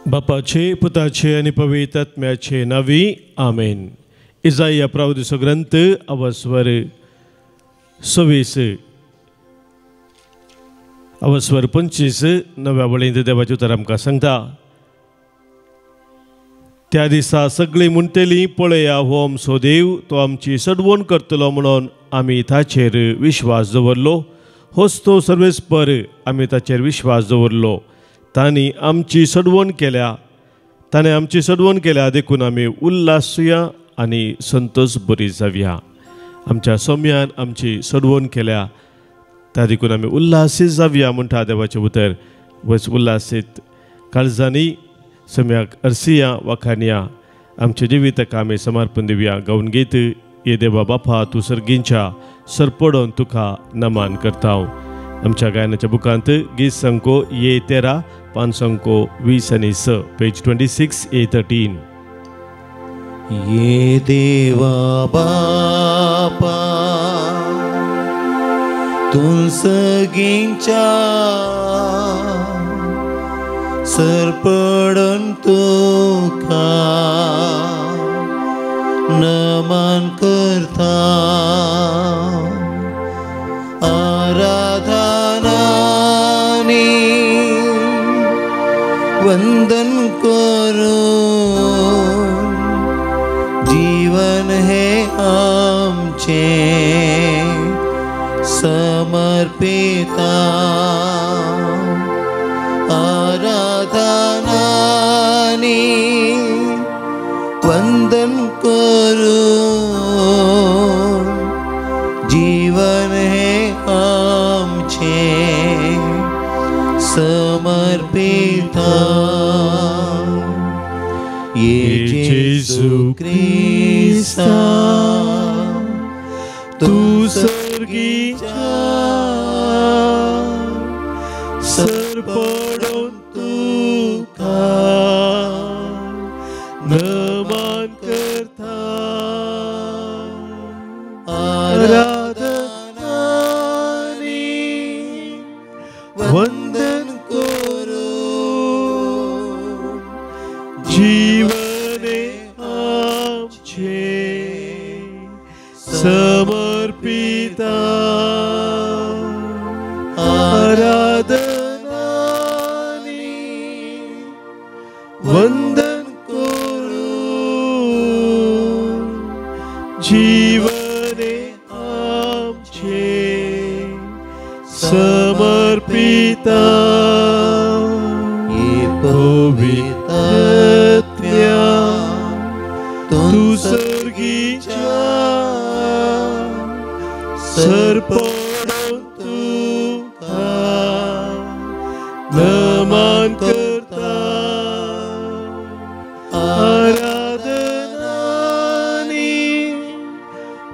बापाचे पुताचे आनी पवित्र आत्म्याचे नांवी आमेन. इजाया प्रवादिचो ग्रंथ अवस्वर 26 अवस्वर 25 नव्या वळींत देवाचें उतर आमकां सांगता, त्या दिसा सगळीं म्हणटलीं, पळया हो आमचो देव, तो आमची सडवण करतलो म्हणून आमी ताचेर विश्वास दवरलो. होच तो सर्वेस्पर, आमी ताचेर विश्वास दवरलो. तांणी आमची सडवण केल्या, ताणें आमची सडवण केल्या, देखून आमी उल्हासुया आनी संतोष बरी जावया. आमच्या सोम्यान आमची सडवण केल्या, त्या देखून आमी उल्हासीत जावया म्हणटा देवाचें उतर. वच उल्हासीत काळजांनी सम्याक अर्सिया वाखानया, आमच्या जिविताक आमी समर्पण दिवया. गावन गीत ये देवा बापा तूं सर्गींच्या सरपडोन तुका नमान करता. आमच्या गायनाच्या बुकांत गीत संको ये 13 पान संको 20 आनी 6 पेज 26 A13. ये देवा बापा तूं सगींच्या सरपडून तुका नमन करता. आराधनानी वंदन करून जीवन हे आमचे समर्पिता. आराधनानी वंदन करून जीवन हे आमचे समर्पिता. ये जेसू क्रिस्ता तूं सर्गीच्या सरपडोन तुका नमन करता. आराधनानी वंदन करून जीवने आमचे समर्पिता. आराधनानी वंदन करून जीवने आमचे समर्पिता. ये पवित्र तूं सर्गीच्या सरपडोन तुका नमन करता. आराधनानी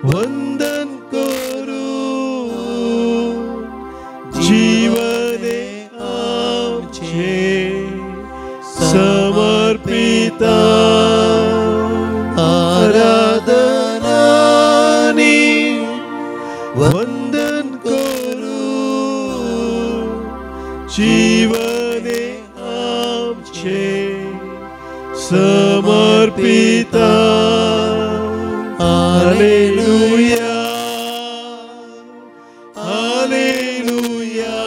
वंदन करून जीवने आमचे समर्पिता. आराधनानी वंदन करून जीवने आमचे समर्पिता. Hallelujah hallelujah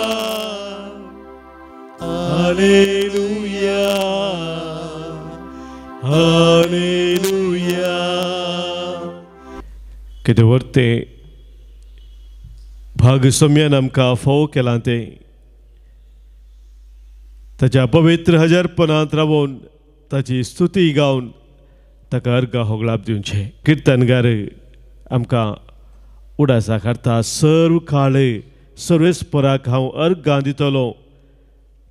hallelujah hallelujah. कितें वरतें भाग सोम्यान आमकां फोव केलां तें ताच्या पवित्र हजारपणांत रावोन ताची स्तुती गावन ताका अर्घा होगळाप दिवचें. किर्तनगार आमकां उडासा काडटा, सर्व काळ सर्वेस्पराक हांव अर्घां दितलो,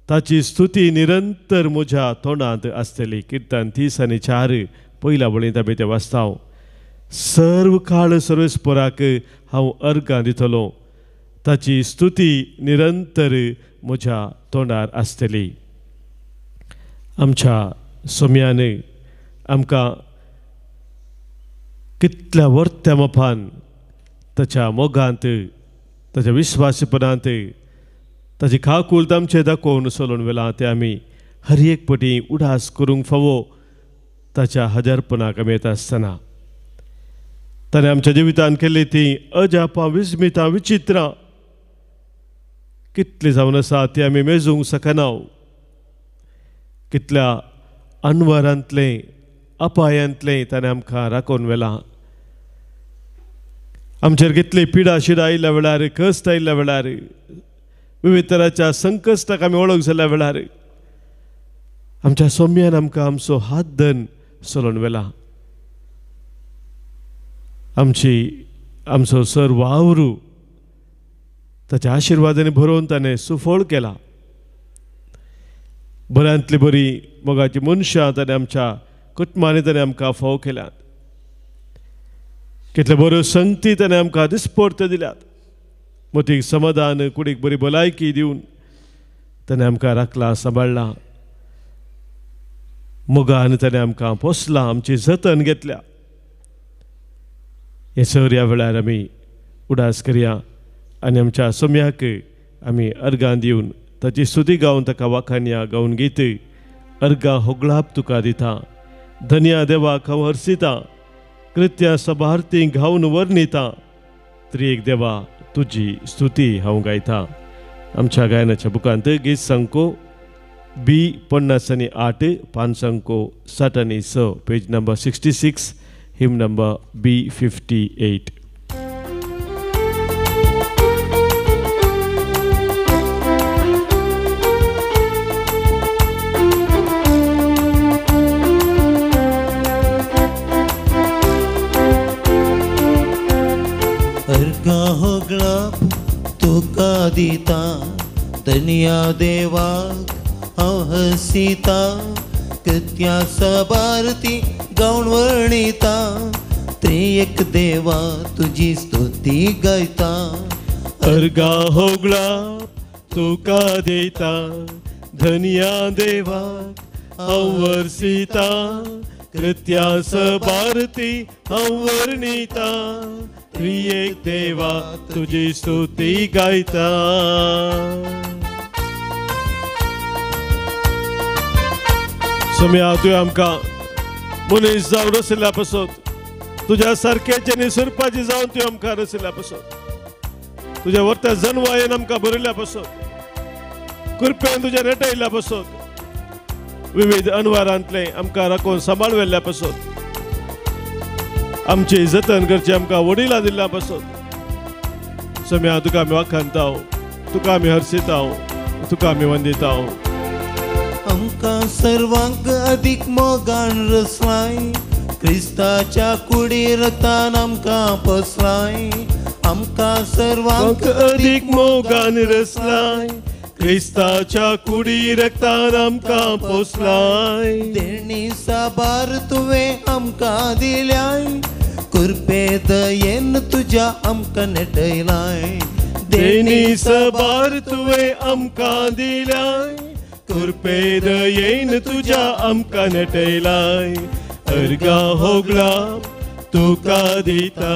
ताची स्तुती निरंतर म्हज्या तोंडांत आसतली. किर्तन 30 आनी 4 पयल्या वळींत आमी तें वाचता. सर्व काळ सर्वेस्पराक हांव अर्घां दितलो, ताची स्तुती निरंतर म्हज्या तोंडार आसतली. आमच्या सोम्यान आमकां कितल्या वर्त्या मोपान ताच्या मोगांत ताच्या विश्वासीपणांत ताची खाकूल आमचें दाखोवन सोलून वेलां तें आमी हर एक पटी उडास करूंक फावो ताच्या हजारपणाक आमी येता आसतना ताणें आमच्या जिवितान केल्ली ती अजापां विस्मितां विचित्रां कितली जावन आसा ती आमी मेजूंक शकना. कितल्या अनवरांतलें अपायांतलें ताणें आमकां राखून व्हेलां. आमचेर कितली पिडा शिडा आयिल्ल्या वेळार, कश्ट आयिल्ल्या वेळार, विविध तराच्या संकश्टाक आमी वळख जाल्ल्या वेळार आमच्या सोम्यान आमकां आमचो हात धन चलोवन व्हेला. आमची आमचो सर वावरू ताच्या आशिर्वादांनी भरोवन ताणें सुफळ केला. बऱ्यांतली बरी मोगाची मनशां ताणें आमच्या कुटुंबांनी ताणें आमकां फाव केल्यात. कितले बऱ्यो संगती ताणें आमकां दिसपोर्त दिल्यात. मतीक समाधान, कुडीक बरी भलायकी दिवन ताणें आमकां राखला, सांबाळ्ळा. मोगान ताणें आमकां पोसला, आमची जतन घेतल्या. हे सर ह्या वेळार आमी उडास करया आनी आमच्या सोम्याक आमी अर्गां दिवन ताची स्तुती गावन ताका वाखाणया गावन गीत अर्गां होगळाप तुका दिता. धन्या देवाक हांव हर्सिता, कृत्या सभारती गावन वर्णिता, त्रिएक देवा तुजी स्तुती हांव गायता. आमच्या गायनाच्या बुकांत गीत संको बी 58, 5 66, पेज नंबर 66, हिम नंबर बी 58. अर्गां होगळाप तुका दिता, धन्या देवाक हांव हसिता, कृत्या सबारती गावन वर्णिता, त्रिएक देवा तुजी स्तुती गायता. अर्गां होगळाप तुका दिता, धन्या देवाक हांव वर्सिता, कृत्या सबारती हांव वर्णिता, त्रिएक देवा तुजी स्तुती गायता. सोम्या तुवें आमकां मनीस जावन रशिल्ल्या पासत, तुज्या सारक्याचे आनी सुरपाची जावन तुवें आमकां रशिल्ल्या पासत, तुज्या वर्त्या जनवायेन आमकां भरिल्ल्या पासत, कृपेन तुज्या नेटयल्ल्या पासत, विविध अनवारांतले आमकां राखून सांबाळ व्हेल्ल्या पासत, आमची जतन करची आमकां वडिलां दिल्ल्या पासत सोम्या तुका आमी वाखाणताव, तुका आमी हर्शिताव, तुका आमी वंदिताव. आमकां सर्वांक अदीक मोगान रसलाय, क्रिस्ताच्या कुडी रक्तान आमकां पोसलाय. आमकां सर्वांक अदीक मोगान रसलाय, क्रिस्ताच्या कुडी रक्तान आमकां पोसलाय. देणी साबार तुवें आमकां दिल्याय, कृपे दयेन तुज्या आमकां नेटयलाय. देणी साबार तुवें आमकां दिल्याय, कृपे दयेन तुज्या आमकां नेटयलाय. अर्गां होगळाप तुका दिता,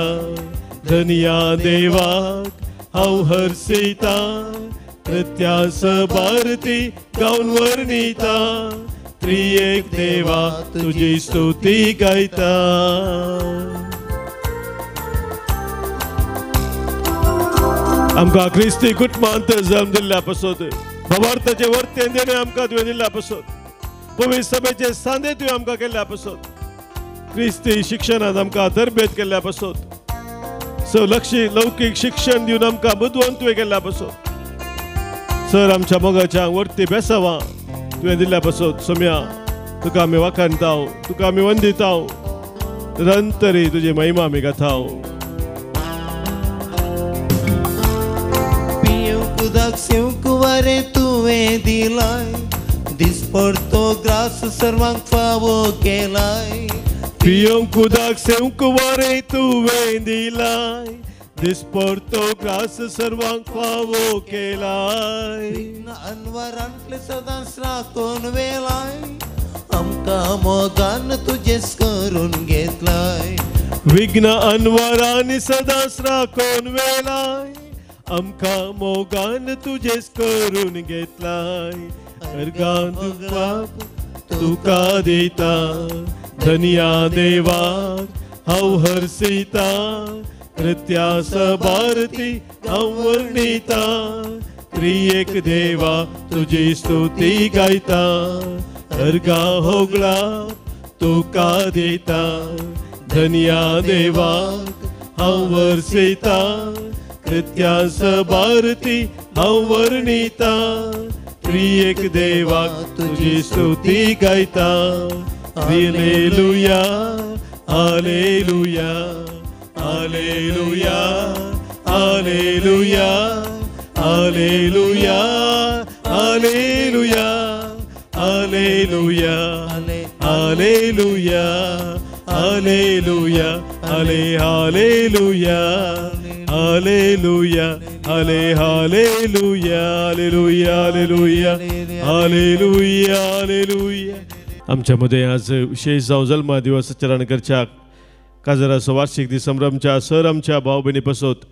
धन्या देवाक हांव हर्सिता, कृत्या सबारती गावन वर्णिता, त्रिएक देवा तुजी स्तुती गायता. आमकां क्रिस्ती कुटुंबांत जल्म दिल्ल्या पासत, भावार्थाचे वर्तेन देणे आमकां तुवें दिल्ल्या पासत, पवित्र सभेचे सांदे तुवें आमकां केल्ल्या पासत, क्रिस्ती शिक्षणांत आमकां तरबेत केल्ल्या पासत, लक्षी लौकीक शिक्षण दिवन आमकां बुदवंत तुवें केल्ल्या पासत, सर आमच्या मोगाच्या वर्ती बेसावां तुवें दिल्ल्या पासत सोम्या तुका आमी वाखाणताव, तुका आमी वंदिताव, निरंतरी तुजी महिमा आमी गाथाव. पियेवंक उदक सेवंक वारें तुवें दिलाय, दिसपडतो ग्रास सर्वांक फावो केलाय. पियेवंक उदक सेवंक वारें तुवें दिलाय, दिसपडतो ग्रास सर्वांक फावो केलाय. अनवरांतले सदांच राखून वेलाय, आमकां मोगान तुजेच करून घेतलाय. विघ्न अनवरांनी सदांच राखून वेलाय, आमकां मोगान तुजेच करून घेतलाय अर्गां तुका तुका दिता धन्या देवा हांव हर्षिता कृत्या सभारती हांव वर्णिता त्रिएक देवा तुजी स्तुती गायता अर्गां होगळा तुका दिता धन्या देवा हांव वर्षिता कृत्या सभारती हांव वर्णिता त्रिएक देवा तुजी स्तुती गायता hallelujah hallelujah hallelujah hallelujah hallelujah hallelujah hallelujah hallelujah hallelujah हले हालेलुया हालेलुया हले hallelujah hallelujah hallelujah hallelujah hallelujah. आमच्यामध्ये आज विशेष जावं जल्मा दिवस चरणकरच्या काजराचो वार्षिक दीस संभ्रमच्या सर आमच्या भाव भयणी पसत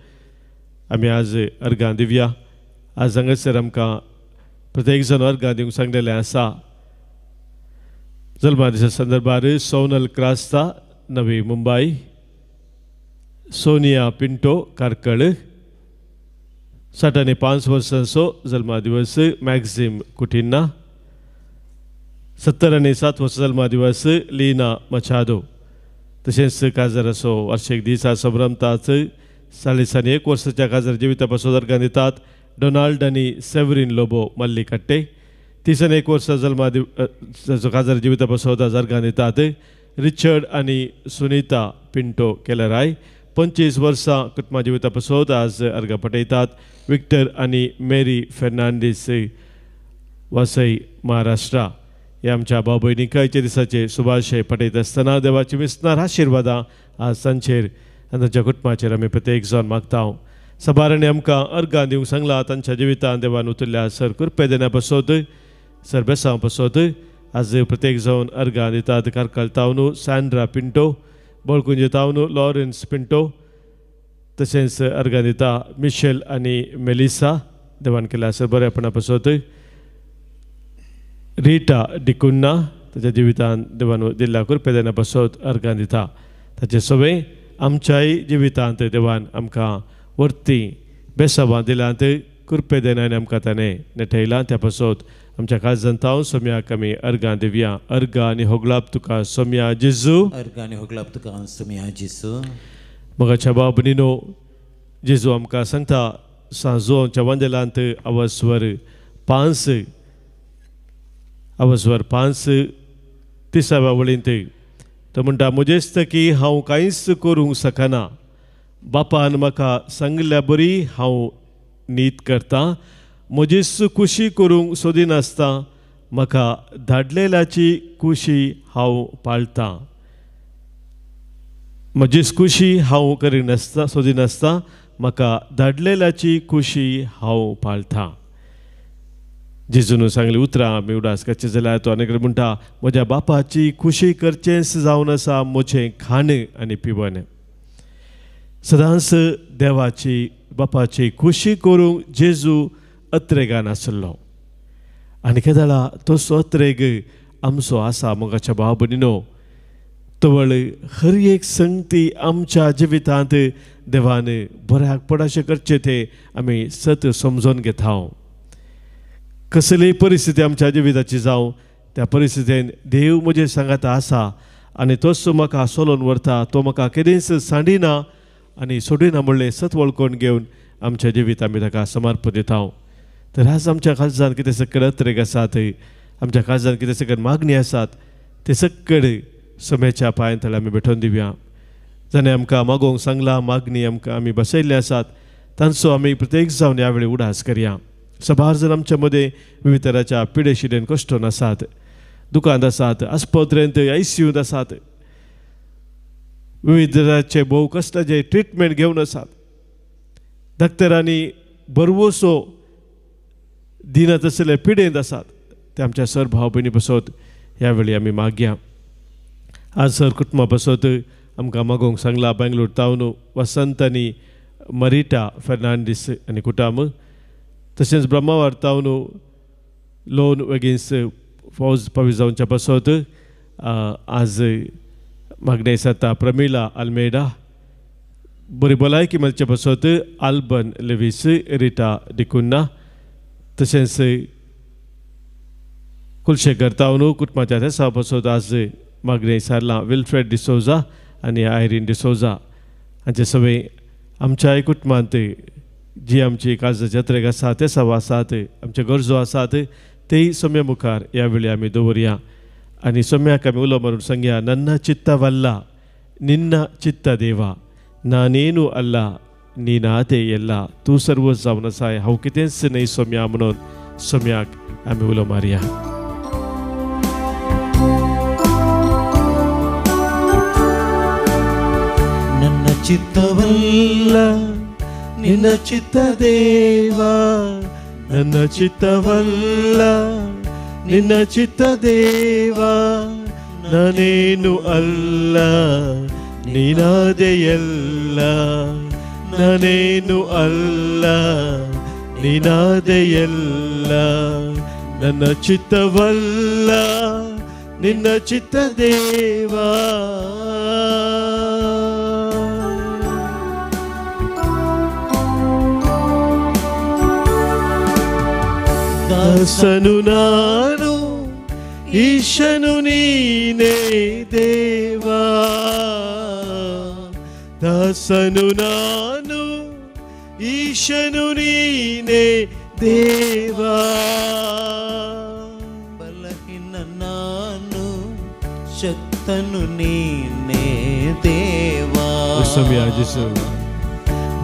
आमी आज अर्गां दिवया। आज हांगासर आमकां प्रत्येक जण अर्गां दिवंक सांगलेलें आसा। जल्मा दिसा संदर्भार सोनल क्रास्ता नवी मुंबई, सोनिया पिंटो कार्कळ, 65 वर्सांचो जल्मा दिवस मॅक्झिम कुटिन्ना, 77 वर्सां जल्मा दिवस लीना मचादो। तशेंच काजाराचो वार्षिक दीस आज संभ्रमतात 41 वर्साच्या काजार जिविता पासून अर्गां दितात डोनाल्ड आनी सेवरीन लोबो मल्लिकट्टे, 31 वर्सां जल्मा काजार जिविता पासून अर्गां दितात रिचर्ड आनी सुनीता पिंटो केलराय, 25 वर्सां कुटुंबा जिविता पासून आज अर्गां पटयतात विक्टर आनी मेरी फेर्नांडीस वसई महाराष्ट्रा। ह्या आमच्या भाव भयणीक आयच्या दिसाचे सुभाशय पटयत आसतना देवाची विसनार आशिर्वादां आज तांचेर आनी तांच्या कुटुंबाचेर आमी प्रत्येक जावन मागता। सभारांनी आमकां अर्गां दिवंक सांगलां तांच्या जिवितांत देवान उतरल्या सर कृपे देण्या पासत सर बेसांव पासत आज प्रत्येक जावन अर्गां दितात कार्कल तावनू सँड्रा पिंटो, बळकुंजे तावनू लॉरेन्स पिंटो, तशेंच अर्गां दिता मिशेल आनी मेलिसा देवान केल्या सर बरेपणा पासत रिटा डिकुन्ना ताच्या जिवितांत देवान दिल्ल्या कृपे देण्या पासत अर्गां दिता। ताचे सगळे आमच्याय जिवितांत देवान आमकां वर्ती बेसावां दिल्यांत कृपे देण्यान आमकां ताणें नेटयलां त्या पासत आमच्या काळजांत तावन सोम्याक आमी अर्गां दिवया। अर्गां आनी होगळाप तुका सोम्या जेजू, अर्गां आनी होगळाप तुका सोम्या जेजू। मगाच्या भाव भयणीनो जेजू आमकां सांगता सांजो आमच्या वांदेलांत अवस्वर 5 अवस्वर 5 तिसाव्या वळींत तो म्हणटा म्हजेच की हांव कांयच करूंक शकना, बापान म्हाका सांगल्या बरी हांव नीत करता, म्हजीच खुशी करूंक सोदिनासता म्हाका धाडलेल्याची खुशी हांव पाळटां, म्हजीच खुशी हांव करिनासता सोदिनासता म्हाका धाडलेल्याची खुशी हांव पाळटां। जेजून सांगली उतरां आमी उडास करचें जाल्यार तो आनी कडेन म्हणटा म्हज्या बापाची खुशी करचेंच जावन आसा म्हजें खाण आनी पिवन। सदांच देवाची बापाची खुशी करूंक जेजू अत्रेगान आसलो आनी केदळा तसो अत्रेग आमचो आसा। मोगाच्या भाव भयणीनो तवळ हर एक संगती आमच्या जिवितांत देवान बऱ्याक पडाशें करचें तें आमी सत समजून घेता। कसलीय परिस्थिती आमच्या जिविताची जावं त्या परिस्थितीन देव म्हजें सांगाता आसा आनी तोच म्हाका सोलोवन व्हरता, तो म्हाका केदींच सांडिना आनी सोडिना म्हणलें सत वळखून घेवन आमच्या जिवीत आमी ताका समर्पण दिता। तर आज आमच्या काळजान कितें सकड अत्रेग आसात, आमच्या काळजान कितें सकड मागणी आसात ते सकड सम्याच्या पांयां तळ्या आमी भेटोवन दिवया। जाणें आमकां मागोवंक सांगलां मागणी आमकां आमी बसयल्ली आसात तांचो आमी प्रत्येक जावन ह्या वेळी उडास करया। सभार जण आमच्या मदें विविध तराच्या पिडेशिडेन कश्टोन आसात, दुकानांत आसात, आस्पत्रेंत आयसीयूंत आसात, विविध तराचे भोव कश्टाचे ट्रिटमेंट घेवन आसात, डॉक्टरांनी बरवसो दिनात आसले पिडेंत आसात ते आमच्या सर भाव भयणी बसत ह्या वेळी आमी मागया। आज सर कुटुंबा बसत आमकां मागोवंक सांगला बेंगलोर तावन वसंत आनी मरिटा फेर्नांडीस आनी कुटाम तशेंच ब्रह्मावार्तावन लोन वेगींस फौज पावीस जावच्या पासत आज मागणें जाता प्रमिला आल्मेडा बरी भलायकी मेळचे पासत आल्बन लेवीस रिटा डिकुन्ना तशेंच कुलशेखर तावनू कुटुंबाच्या देसा पासत आज मागणें सारलां विल्फ्रेड डिसोजा आनी आयरीन डिसोजा हांचे सगळे आमच्याय कुटुंबांत जी आमची काळजा जात्रेक आसा ते सवा आसात आमच्यो गरजो आसात तेय सोम्या मुखार ह्या वेळी आमी दवरया आनी सोम्याक आमी उलो मारून सांगया नन्ना चित्ता वल्ला निन्ना चित्ता देवा नानेनु अल्ला नीनाते येल्ला तूं सर्व जावन आसाय हांव कितेंच न्हय सोम्या म्हणून सोम्याक आमी उलो मारया. ನನ್ನ ಚಿತ್ತವಲ್ಲ ನಿನ್ನ ಚಿತ್ತ ದೇವಾ ನನ್ನ ಚಿತ್ತವಲ್ಲ ನಿನ್ನ ಚಿತ್ತ ದೇವಾ ನಾನೇನು ಅಲ್ಲ ನೀನಾದೆಯಲ್ಲ ನಾನೇನು ಅಲ್ಲ ನೀನಾದೆಯಲ್ಲ ನನ್ನ ಚಿತ್ತವಲ್ಲ ನಿನ್ನ ಚಿತ್ತ ದೇವಾ. ದಾಸನು ನಾನು ಈಶನು ನೀನೇ ದೇವಾ ದಾಸನು ನಾನು ಈಶನು ನೀನೇ ದೇವಾ ಬಲಹೀನ ನಾನು ಶಕ್ತನು ನೀನೇ ದೇವಾ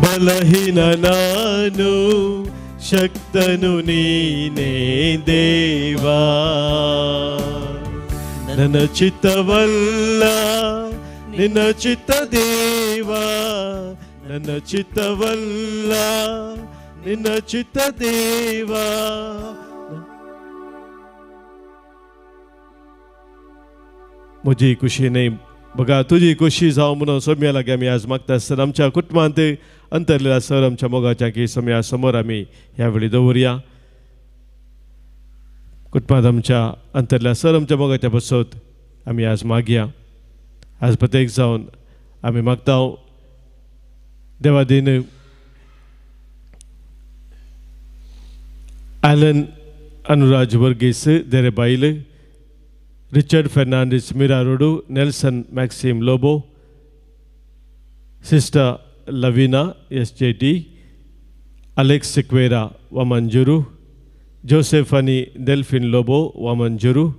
ಬಲಹೀನ ನಾನು ಶಕ್ತನು ನೀನೇ ದೇವಾ ನನ್ನ ಚಿತ್ತವಲ್ಲ ನಿನ್ನ ಚಿತ್ತ ದೇವಾ ನನ್ನ ಚಿತ್ತವಲ್ಲ ನಿನ್ನ ಚಿತ್ತ ದೇವಾ. म्हजी खुशी न्हय बघा तुजी खुशी जावं म्हणून सोम्या लागीं आमी आज मागता आसतना आमच्या कुटुंबांत अंतरलेल्या सर आमच्या मोगाच्या की सोम्या समोर आमी ह्या वेळी दवरया. कुटुंबांत आमच्या अंतरल्या सर आमच्या मोगाच्या बसत आमी आज मागया. आज प्रत्येक जावन आमी मागता Devadin Alan Anuraj Varghese Derebail Richard Fernandes Mira road Nelson Maxim Lobo sister Lavina S J T Alex Sequeira Vamanjoor Joseph आनी Delphine Lobo Vamanjoor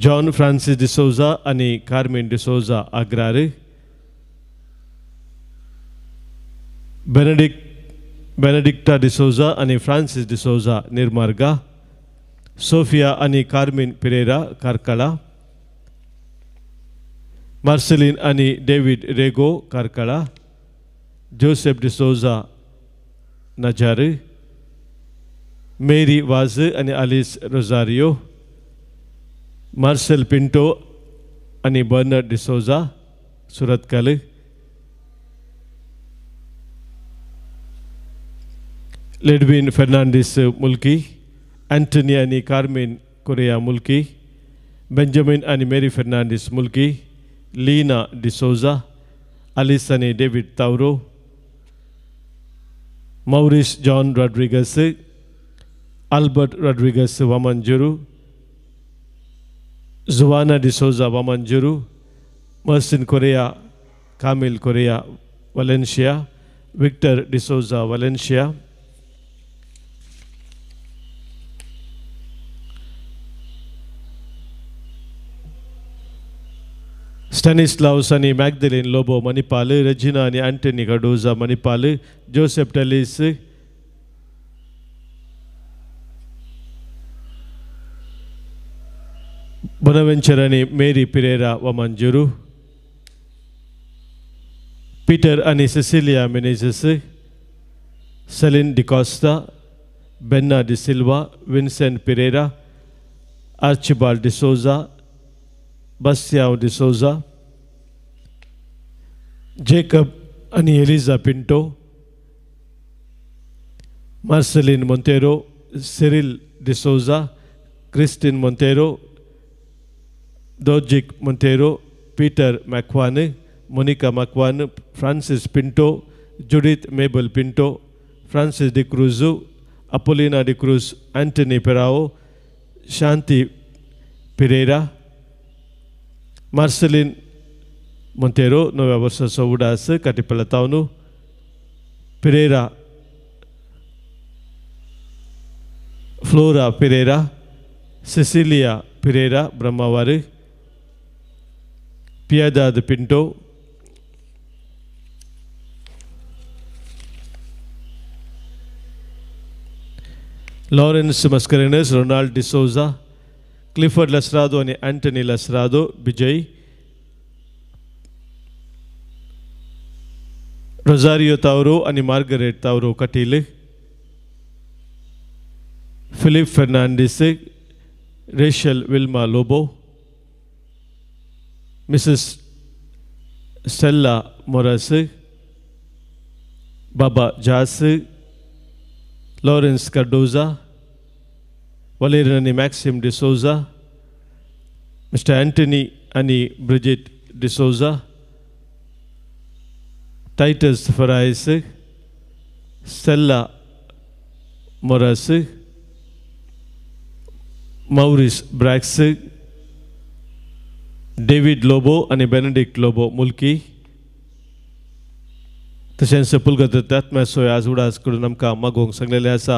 John Francis D'Souza आनी Carmen D'Souza Agrar Benedicta D'Souza आनी फ्रांसीस डिसोजा निर्मार्गा सोफिया आनी Carmen Pereira Karkala Marceline आनी David Rego Karkala Joseph D'Souza नजार Mary Vaz आनी Alice Rosario Marcel Pinto आनी Bernard D'Souza Surathkal Ledwin Fernandes Mulki Antony आनी Carmen Correa Mulki Benjamin आनी Mary Fernandes Mulki Lina D'Souza आलिस आनी David Tauro Maurice John Rodrigues Albert Rodrigues Vamanjoor Juana D'Souza Vamanjoor Mersin Correa Camille Correa Valencia Victor D'Souza Valencia Stanislaus आनी मॅगदलीन Lobo Manipal Regina आनी Anthony Cardoza Manipal Joseph Telis Bonaventure आनी Mary Pereira वमंजुरू Peter आनी Cecilia Menezes Celine D'Costa Benna D'Silva Vincent Pereira Archibald D'Souza Bastiao D'Souza Jacob आनी Eliza Pinto, Marceline Monteiro, Cyril D'Souza, Christine Monteiro, Dorjik Monteiro, Peter Macwan, Monica Macwan, Francis Pinto, Judith Mabel Pinto, Francis D'Cruz, Apolina D'Cruz, Antony Perao, Shanti Pereira, Marceline Monteiro नव्या वर्साचो उडास Katipalla Pereira, Flora Pereira, Cecilia Pereira Brahmavar, Piedade Pinto, Lawrence Mascarenhas, Ronald D'Souza, Clifford Lasrado आनी Antony Lasrado, Bejai, Rosario Tauro आनी Margaret Tauro Kateel, Philip Fernandes, Rachel Wilma Lobo, Mrs Stella Moras, Baba Jas, Lawrence Cardoza, Valerian आनी Maxim D'Souza, mister Antony आनी Bridget D'Souza, Titus Farias, Stella Moras, Maurice Brax, David Lobo आनी Benedict Lobo मुल्की. तशेंच पुलगत आत्म्याचो आज उडास करून आमकां मागोवंक सांगलेलें आसा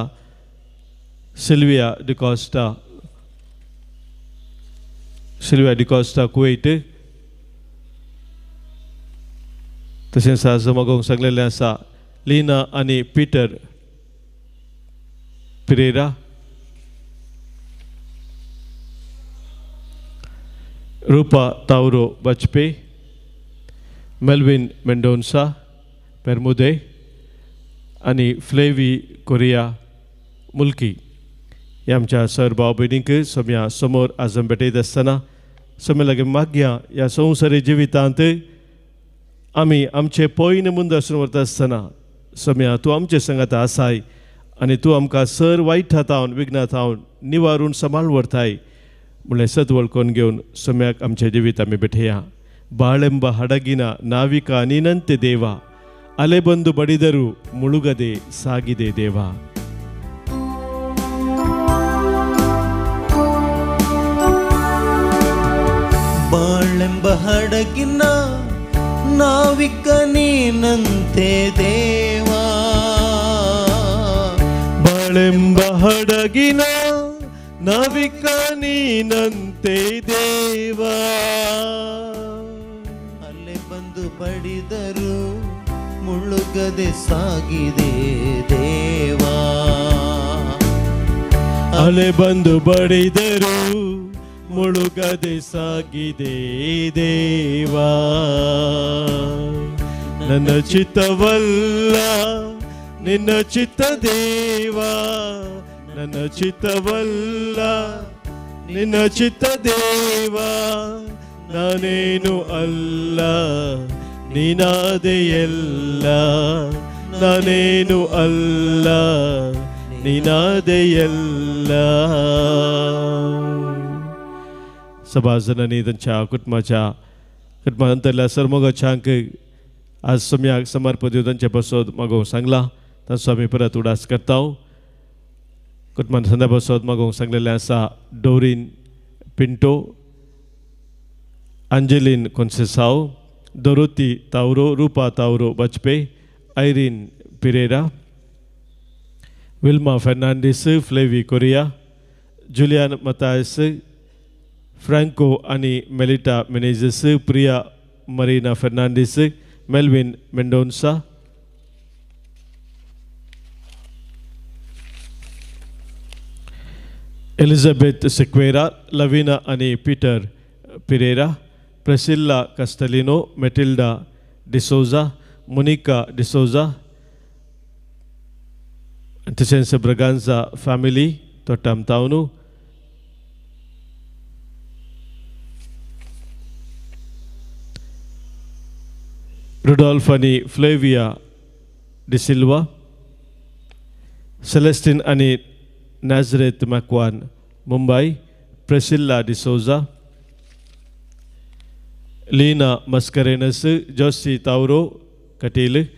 सिल्विया डिकॉस्टा, सिल्विया डिकॉस्टा कुवेट. तशेंच आज मागोवंक सांगलेलें आसा लीना आनी पीटर पिरेरा, रूपा तावरो बचपे, मेल्विन मेंडोन्सा पेरमुदे आनी फ्लेवी कोरिया मुल्की. ह्या आमच्या सर भाव भयणींक सोम्या समोर आजम भेटयत आसतना सोम्या लागीं मागया ह्या संवसारी जिवितांत आमी आमचे पयन मुंदर्शन व्हरता आसतना सोम्या तूं आमचे संगात आसाय आनी तूं आमकां सर वायट हातावन विघ्ना थावन निवारून सांबाळ व्हरताय म्हणलें सत वळखून घेवन सोम्याक आमचें जिवीत आमी भेटया. ಬಾಳೆಂಬ ಹಡಗಿನ ನಾವಿಕ ನೀನಂತೆ ದೇವ, ಅಲೆ ಬಂದು ಬಡಿದರೂ ಮುಳುಗದೆ ಸಾಗಿದೆ ದೇವ. ಬಾಳೆಂಬ ಹಡಗಿನ ನಾವಿಕ ನೀನಂತೆ ದೇವ, ಬಾಳೆಂಬ ಹಡಗಿನ ನಾವಿಕ ನೀನಂತೆ ದೇವ, ಅಲೆ ಬಂದು ಬಡಿದರು ಮುಳುಗದೆ ಸಾಗಿದೆ ದೇವಾ, ಅಲೆ ಬಂದು ಬಡಿದರು ಮುಳುಗದೆ ಸಾಗಿದೆ ದೇವಾ. ನನ್ನ ಚಿತ್ತವಲ್ಲ ನಿನ್ನ ಚಿತ್ತ ದೇವಾ, ನನ್ನ ಚಿತ್ತವಲ್ಲ ನಿನ್ನ ಚಿತ್ತ ದೇವಾ, ನಾನೇನು ಅಲ್ಲ ನೀನಾದೆ ಎಲ್ಲ, ನಾನೇನು ಅಲ್ಲ ನೀನಾದೆ ಎಲ್ಲ. सभाजनांनी तांच्या कुटुंबाच्या कुटुंबांतल्या सरमोगाच्यांक आज सम्याक समर्पण दिवन तांचे बसोद मागोवंक सांगलां, तांचो आमी परत उडास करता. कुटुंबान संदा बसोद मागोवंक सांगलेलें आसा Doreen Pinto, Angeline Conceição, Dorothy Tauro, Rupa Tauro Bajpe, Irene Pereira, Wilma Fernandes, Flavi Correa, Julian Mathias, Franco आनी Melita Menezes, Priya Marina Fernandes, Melvin Mendonca, Elizabeth Sequeira, Lavina आनी Peter Pereira, Priscilla Castelino, Matilda D'Souza, Monica D'Souza, तशेंच Braganza family तोट्टाम तावनू, Rudolph आनी Flavia D'Silva, सेलेस्टीन आनी Nazareth Macwan Mumbai, Priscilla D'Souza, Leena Mascarenhas, Josie Tauro Kateel,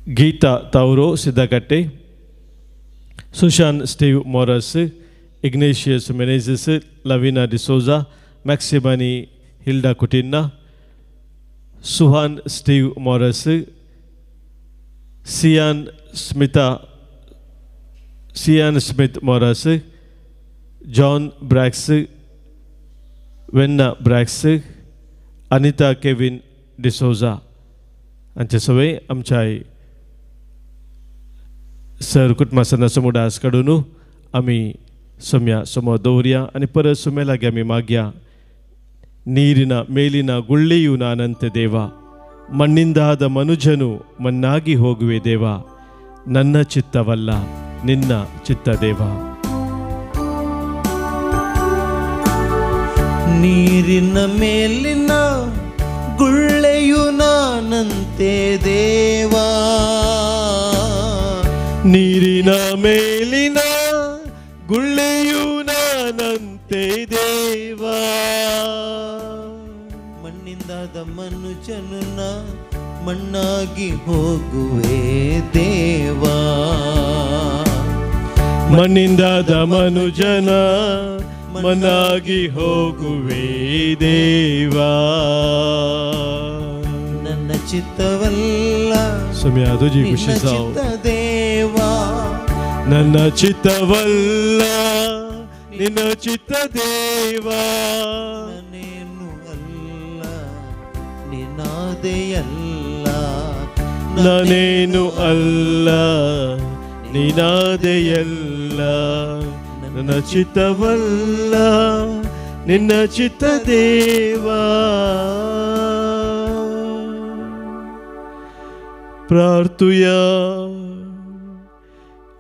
Geetha Tauro Siddakatte, Sushan Steve Moras, Ignatius Menezes, Lavina D'Souza, Maxim Hilda Coutinho, Suhan Steve Moras, Sian Smitha Sian Smith Moras, John Bracks, Venna Bracks, Anita Kevin D'Souza हांचे सवय आमच्या sir कुटुंबासनाचो मुडास काडून आमी सोम्या समोर दवरया आनी परत सोम्या लागीं आमी मागया. ನೀರಿನ ಮೇಲಿನ ಗುಳ್ಳೆಯು ನಾನಂತೆ ದೇವ, ಮಣ್ಣಿಂದಾದ ಮನುಜನು ಮಣ್ಣಾಗಿ ಹೋಗುವೆ ದೇವ, ನನ್ನ ಚಿತ್ತವಲ್ಲ ನಿನ್ನ ಚಿತ್ತ ದೇವ. ನೀರಿನ ಮೇಲಿನ ಗುಳ್ಳೆಯು ನಾನಂತೆ ದೇವ, ನೀರಿನ ಮೇಲಿನ ಗುಳ್ಳೆಯು ನಾನಂತೆ ದೇವ, ಮಣ್ಣಿಂದಾದ ಮನುಜನು ನಾ ಮಣ್ಣಾಗಿ ಹೋಗುವೆ ದೇವಾ, ಮಣ್ಣಿಂದಾದ ಮನುಜನ ಮಣ್ಣಾಗಿ ಹೋಗುವೆ ದೇವಾ, ನನ್ನ ಚಿತ್ತವಲ್ಲ ನಿನ್ನ ಚಿತ್ತ ದೇವಾ, ನನ್ನ ಚಿತ್ತವಲ್ಲ ನಿನ್ನ ಚಿತ್ತ ದೇವಾ, ನಾನೇನು ಅಲ್ಲ ನಿನಾದೆಯಲ್ಲ, ನಾನೇನು ಅಲ್ಲ ನಿನಾದೆಯಲ್ಲ, ನನ್ನ ಚಿತ್ತವಲ್ಲ ನಿನ್ನ ಚಿತ್ತ ದೇವಾ. प्रार्थुया.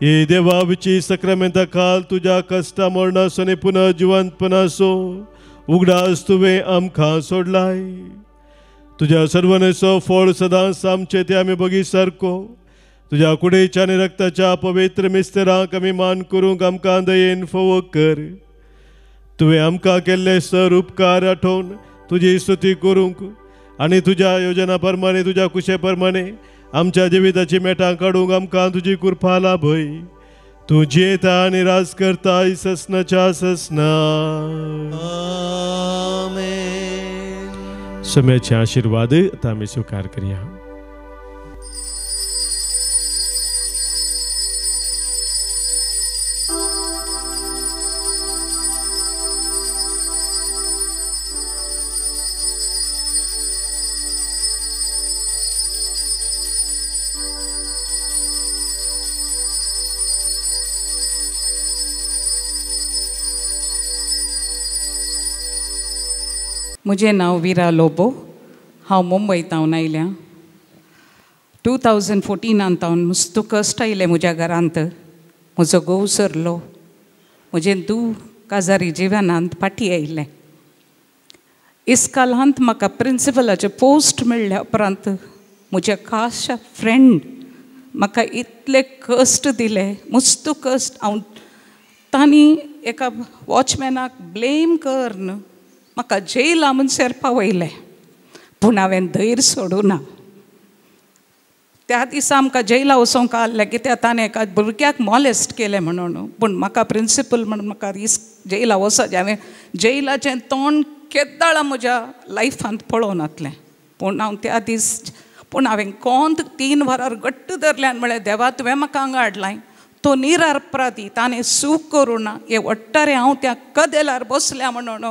हे देवा विची सक्रामेंता काल तुज्या कश्टा मरणाचो आनी पुनः जिवंतपणाचो उगडास तुवें आमकां सोडलाय. तुज्या सर्वनेचो फळ सदांच आमचे ते आमी बगी सारको तुज्या कुडीच्या आनी रक्ताच्या पवित्र मिस्तरांक आमी मान करूंक आमकां दयेन फोव कर. तुवें आमकां केल्ले सर उपकार आठोवन तुजी स्तुती करूंक आनी तुज्या योजना प्रमाणे तुज्या कुशे प्रमाणे आमच्या जिविताची मेटां काडूंक आमकां तुजी कृपा लाभय. तूं जियेता आनी राज करताय ससनाच्या ससना. आमेन. सम्याचे आशिर्वाद आतां आमी स्विकार करया. म्हजें नांव विरा लोबो, हांव मुंबय तावन आयल्या. 2014 तावन मुस्तू कश्ट आयले म्हज्या घरांत. म्हजो घोव सरलो, म्हजें धूव काजारी जिवनांत फाटीं आयलें. इस्कालांत म्हाका प्रिंसिपलाचें पोस्ट मेळ्ळ्या उपरांत म्हज्या खाशा फ्रेंड म्हाका इतले कश्ट दिले, मुस्तू कश्ट. हांव तांणी एका वॉचमॅनाक ब्लेम करून म्हाका जेला म्हणसर पावयलें, पूण हांवें धैर्य सोडूं ना. त्या दिसा आमकां जेला वचोंक आहलें कित्याक ताणें एका भुरग्याक मॉलेस्ट केलें म्हणून, पूण म्हाका प्रिंसिपल म्हणून म्हाका जेला वचोंक हांवें जेलाचें तोंड केद्दाळा म्हज्या लायफांत पळोवं नातलें. पूण हांव त्या दीस पूण हांवें कोंत 3 वरां घट्ट धरलें आनी म्हळें, देवा तुवें म्हाका हांगा हाडलाय, तो निरअपराधी, ताणें सूख करूं ना, हे वट्टारे हांव त्या कदेलार बसल्या म्हणून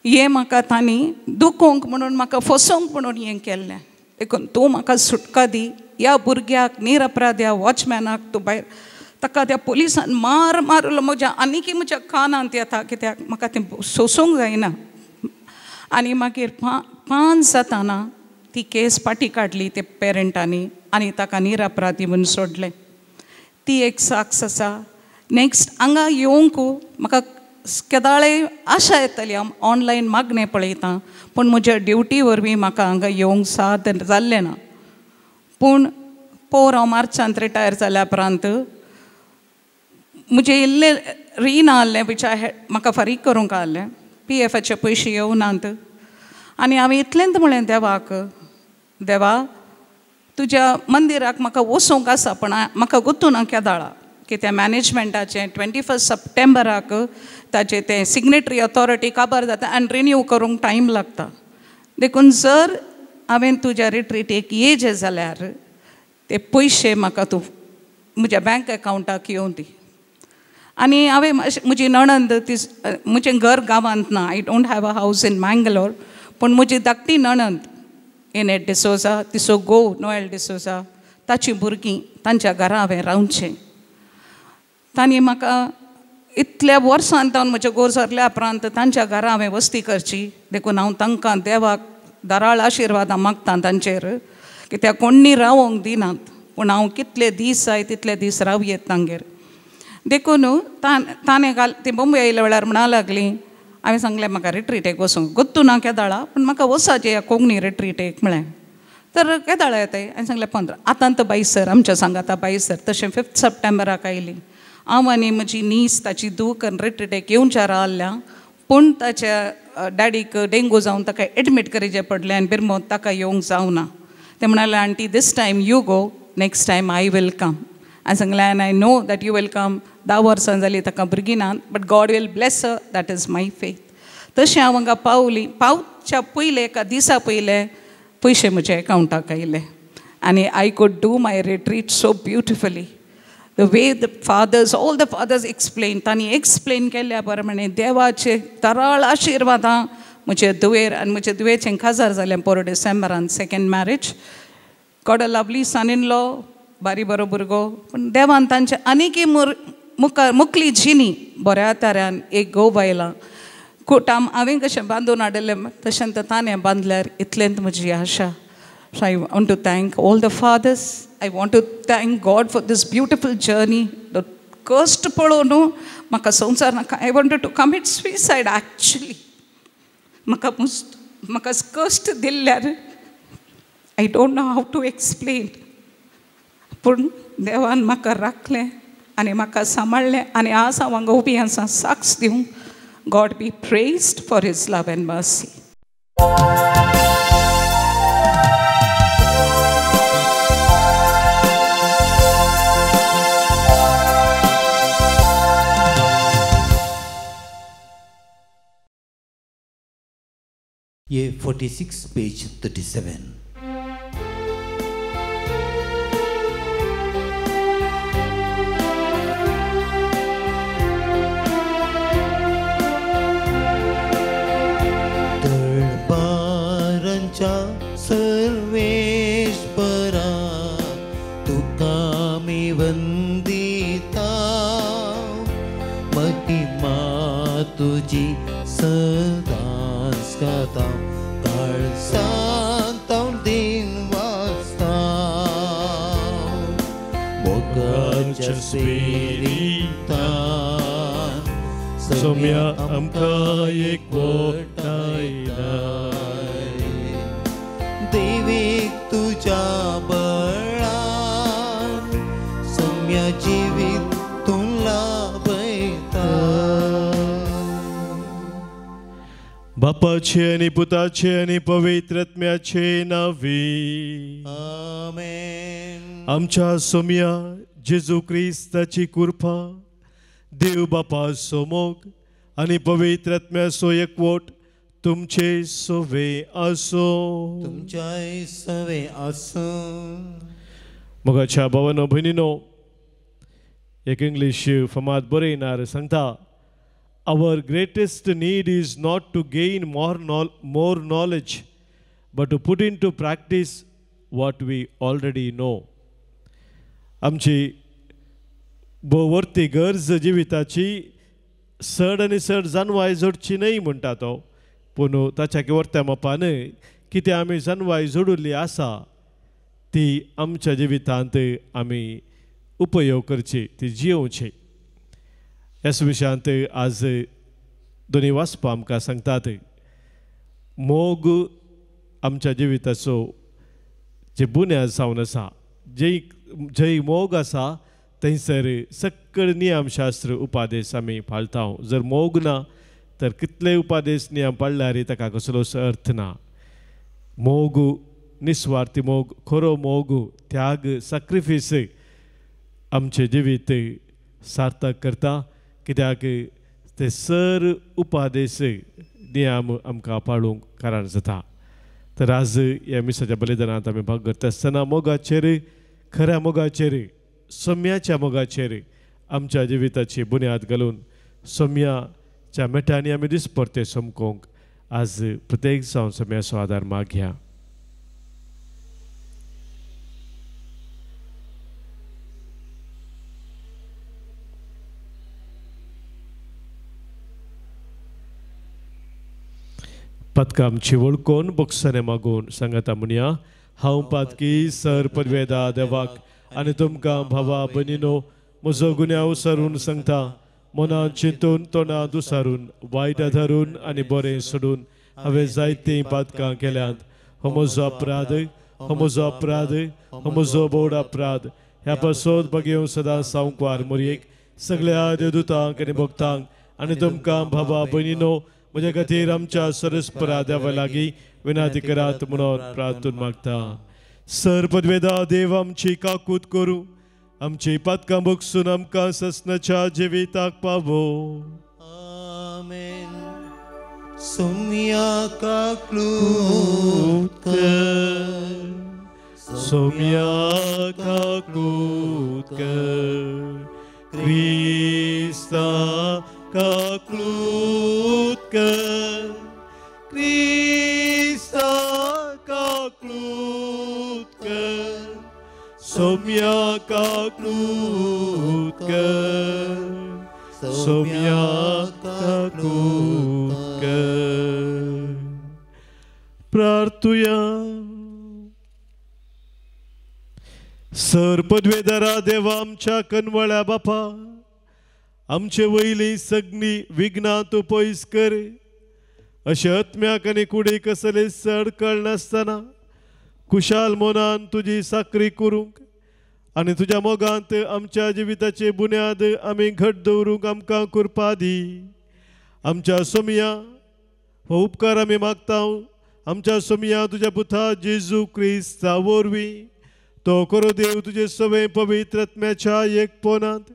हें म्हाका तांणी दुखोवंक म्हणून म्हाका फसोवंक म्हणून हें केल्लें. देखून तूं म्हाका सुटका दी, ह्या भुरग्याक निरअपराध्या वॉचमॅनाक तूं भायर ताका त्या पुलिसान मार मारलो. म्हज्या आनीकय म्हज्या कानांत येता कित्याक म्हाका तें सोंसूंक जायना. आनी मागीर 5 जाताना ती केस फाटीं काडली ते पेरंटांनी आनी ताका निरअपराधी म्हूण सोडलें. ती एक साक्ष आसा. नेक्स्ट हांगा येवंक म्हाका केदाळे आशा येताली हांव ऑनलायन मागणें पळयतां पूण म्हज्या ड्युटी वरवीं म्हाका हांगा येवंक साद जाल्लें ना. पूण पोर हांव मार्चांत रिटायर जाल्या उपरांत म्हजें इल्लें रीण आहलें which I had म्हाका फारीक करूंक आहलें पी एफाचे पयशे येवनात आनी हांवें इतलेंच म्हळें देवाक, देवा तुज्या मंदिराक म्हाका वचूंक आसा पूण म्हाका गुत्तू ना केदाळा की त्या मॅनेजमेंटाचें 21 सप्टेंबराक ताचें तें सिग्नेटरी ऑथॉरिटी काबार जाता आनी रिन्यू करूंक टायम लागता. देखून जर हांवें तुज्या रिट्रीटेक येयचें जाल्यार ते पयशे म्हाका तूं म्हज्या बँक एकावंटाक येवन दी. आनी हांवें म्हजी नणंद ती म्हजें घर गांवांत ना, I don't have a house in Mangalore, पूण म्हजी धाकटी नणंद एनेट डिसोजा तिचो घोव नोएल डिसोजा ताचीं भुरगीं तांच्या घरा हांवें रावचें. तांणी म्हाका इतल्या वर्सान तावन म्हजें घोव सरल्या उपरांत तांच्या घरा हांवें वस्ती करची देखून हांव तांकां देवाक दाराळ आशिर्वादां मागता तांचेर कित्याक कोण्णी रावोंक दिनात पूण हांव कितले दीस जाय तितले दीस राव येत तांगेर. देखून ताणें घाल ती बॉम्बे आयल्या वेळार म्हणा लागली हांवें सांगलें म्हाका रिट्रीटेक वचूंक गोत्तू ना केदाळा पूण म्हाका वचाचें ह्या कोंकणी रिट्रीटेक म्हळें. तर केदाळा येताय हांवें सांगलें 15. आतां तर बाई सर आमच्या सांगाता बाई सर तशें 5 सप्टेंबराक आयली. हांव आनी म्हजी नीस ताची धूव रिट्रीटेक येवच्या रावल्या पूण ताच्या डॅडीक डेंगू जावन ताका एडमीट करचें पडलें आनी बिरमोत ताका येवंक जावना. ते म्हणाले aunty this time you go next time I will come. हांवें सांगलें and I know that you will come. 10 वर्सां जालीं ताका भुरगीं ना but God will bless her that is my faith. तशें हांव हांगा पावली पावच्या पयलें एका दिसा पयलें पयशे म्हज्या एकावंटाक आयले आनी I could do my retreat so beautifully. The way the fathers, all the fathers explain, तांणी एक्सप्लेन केल्या प्रमाणे देवाचे तराळ आशिर्वादां म्हजे धुवेर आनी म्हजे धुवेचें काजार जालें पोरो डिसेंबरान second marriage. Got a lovely son in law, बारी बरो भुरगो. पूण देवान तांचे आनीकय मुखार मुखली जिनी बऱ्या तऱ्यान एक घोव बायलां कुटाम हांवें कशें बांदून हाडिल्लें तशें तर ताणें बांदल्यार इतलेंच म्हजी आशा. So I want to thank all the fathers. I want to thank God for this beautiful journey. The कश्ट पळोवन म्हाका संवसार नाका. I wanted to commit suicide actually. म्हाका म्हाका कश्ट दिल्ल्यार I don't know how to explain. पूण देवान म्हाका राखलें आनी म्हाका सांबाळ्ळें आनी आज हांव हांगा उबी आसा साक्ष दिवंक. God be praised for his love and mercy. A 46, page 37. तळपारांच्या सर्वेश्वरा तुका मी वंदिता महिमा तुजी सदांच गाता काळसांत दिन वाजता मोगाच्या स्पिरितान सोम्या आमकां एकवटायला देवीक तुज्या बळान सोम्या जिवीत तूं लाभयता. बापाचे आनी पुताचे आनी पवित्र आत्म्याचे नांवी आमेन. आमच्या सोम्या जेजू क्रिस्ताची कृपा, देव बापाचो मोग आनी पवित्र आत्म्याचो एकवट तुमचे सवे आसो. तुमच्याय सवे आसो. मोगाच्या भावानो भयणीनो, एक इंग्लीश फमाद बरयणार सांगता, Our greatest need is not to gain more knowledge, but to put into practice what we already know. आमची भोववर्ती गरज जिविताची चड आनी चड जानवाय जोडची न्हय म्हणटा तो, पूण ताच्या वर्त्या मापान कितें आमी जानवाय जोडिल्ली आसा ती आमच्या जिवितांत आमी उपयोग करची, ती जियोवची. ह्याच विशयांत आज दोनी वाचपां आमकां सांगतात मोग आमच्या जिविताचो जे बुन्याद जावन आसा, जे जंय मोग आसा थंयसर सकळ नियमशास्त्र उपादेश आमी पाळटा. जर मोग ना तर कितले उपादेश नियम पाळल्यार ताका कसलोच अर्थ ना. मोग, निस्वार्थी मोग, खरो मोग, त्याग, सॅक्रिफीस आमचें जिवीत सार्थक करता, कित्याक ते सर उपादेश नियम आमकां पाळूंक कारण जाता. तर आज ह्या मिसाच्या बलिदानांत आमी भाग करता आसतना मोगाचेर, खऱ्या मोगाचेर, सम्याच्या मोगाचेर आमच्या जिविताची बुन्याद घालून सम्याच्या मेटांनी आमी दिसपरते समकोंक आज प्रत्येक जावन सम्याचो आदार मागया. पातकां आमची वळखून बोगसणे मागून सांगता म्हणया, हांव पातकी सर पदवेदा देवाक आनी तुमकां भावा भयणीनो म्हजो गुन्यांव सरून सांगता, मनान चिंतून तोंडां दुसारून वायट धरून आनी बरें सोडून हांवें जायतीं पातकां केल्यांत. हो म्हजो अपराध, हो म्हजो अपराध, हो म्हजो बोड अपराध. ह्या पासत बगेवन सदां सावंकवार मोरयेक सगळ्या देवदूतांक आनी भक्तांक आनी तुमकां भावा भयणीनो म्हज्या खातीर आमच्या सरस्परा देवा लागीं विनंती करात म्हणून प्रार्थून मागता. सर पदवेदा देव आमची काकूत करूं, आमची पातकां बगसून आमकां ससनाच्या जिविताक पावो. आमेन. सोम्या काकूत कर, सोम्या काकूत कर, क्रिस्ता काकूत कर, क्रिस्ता काकूत कर, सोम्या काकूत कर, सोम्या काकूत कर. प्रार्थुया. सर पदवेदारा देवा आमच्या कनवळ्या बापा, आमचे वयली सगळी विघ्नां तूं पयस कर, अशें आत्म्याक आनी कुडीक कसले चड कळनासतना कुशाल मनान तुजी साकरी करूंक आनी तुज्या मोगांत आमच्या जिविताची बुन्याद आमी घट दवरूंक आमकां कृपा दी. आमच्या सोमया हो उपकार आमी मागता. आमच्या सोमया तुज्या पुता जेजू क्रिस्ता वरवीं तो करो देव तुजे सगळे पवित्र आत्म्याच्या एकपणांत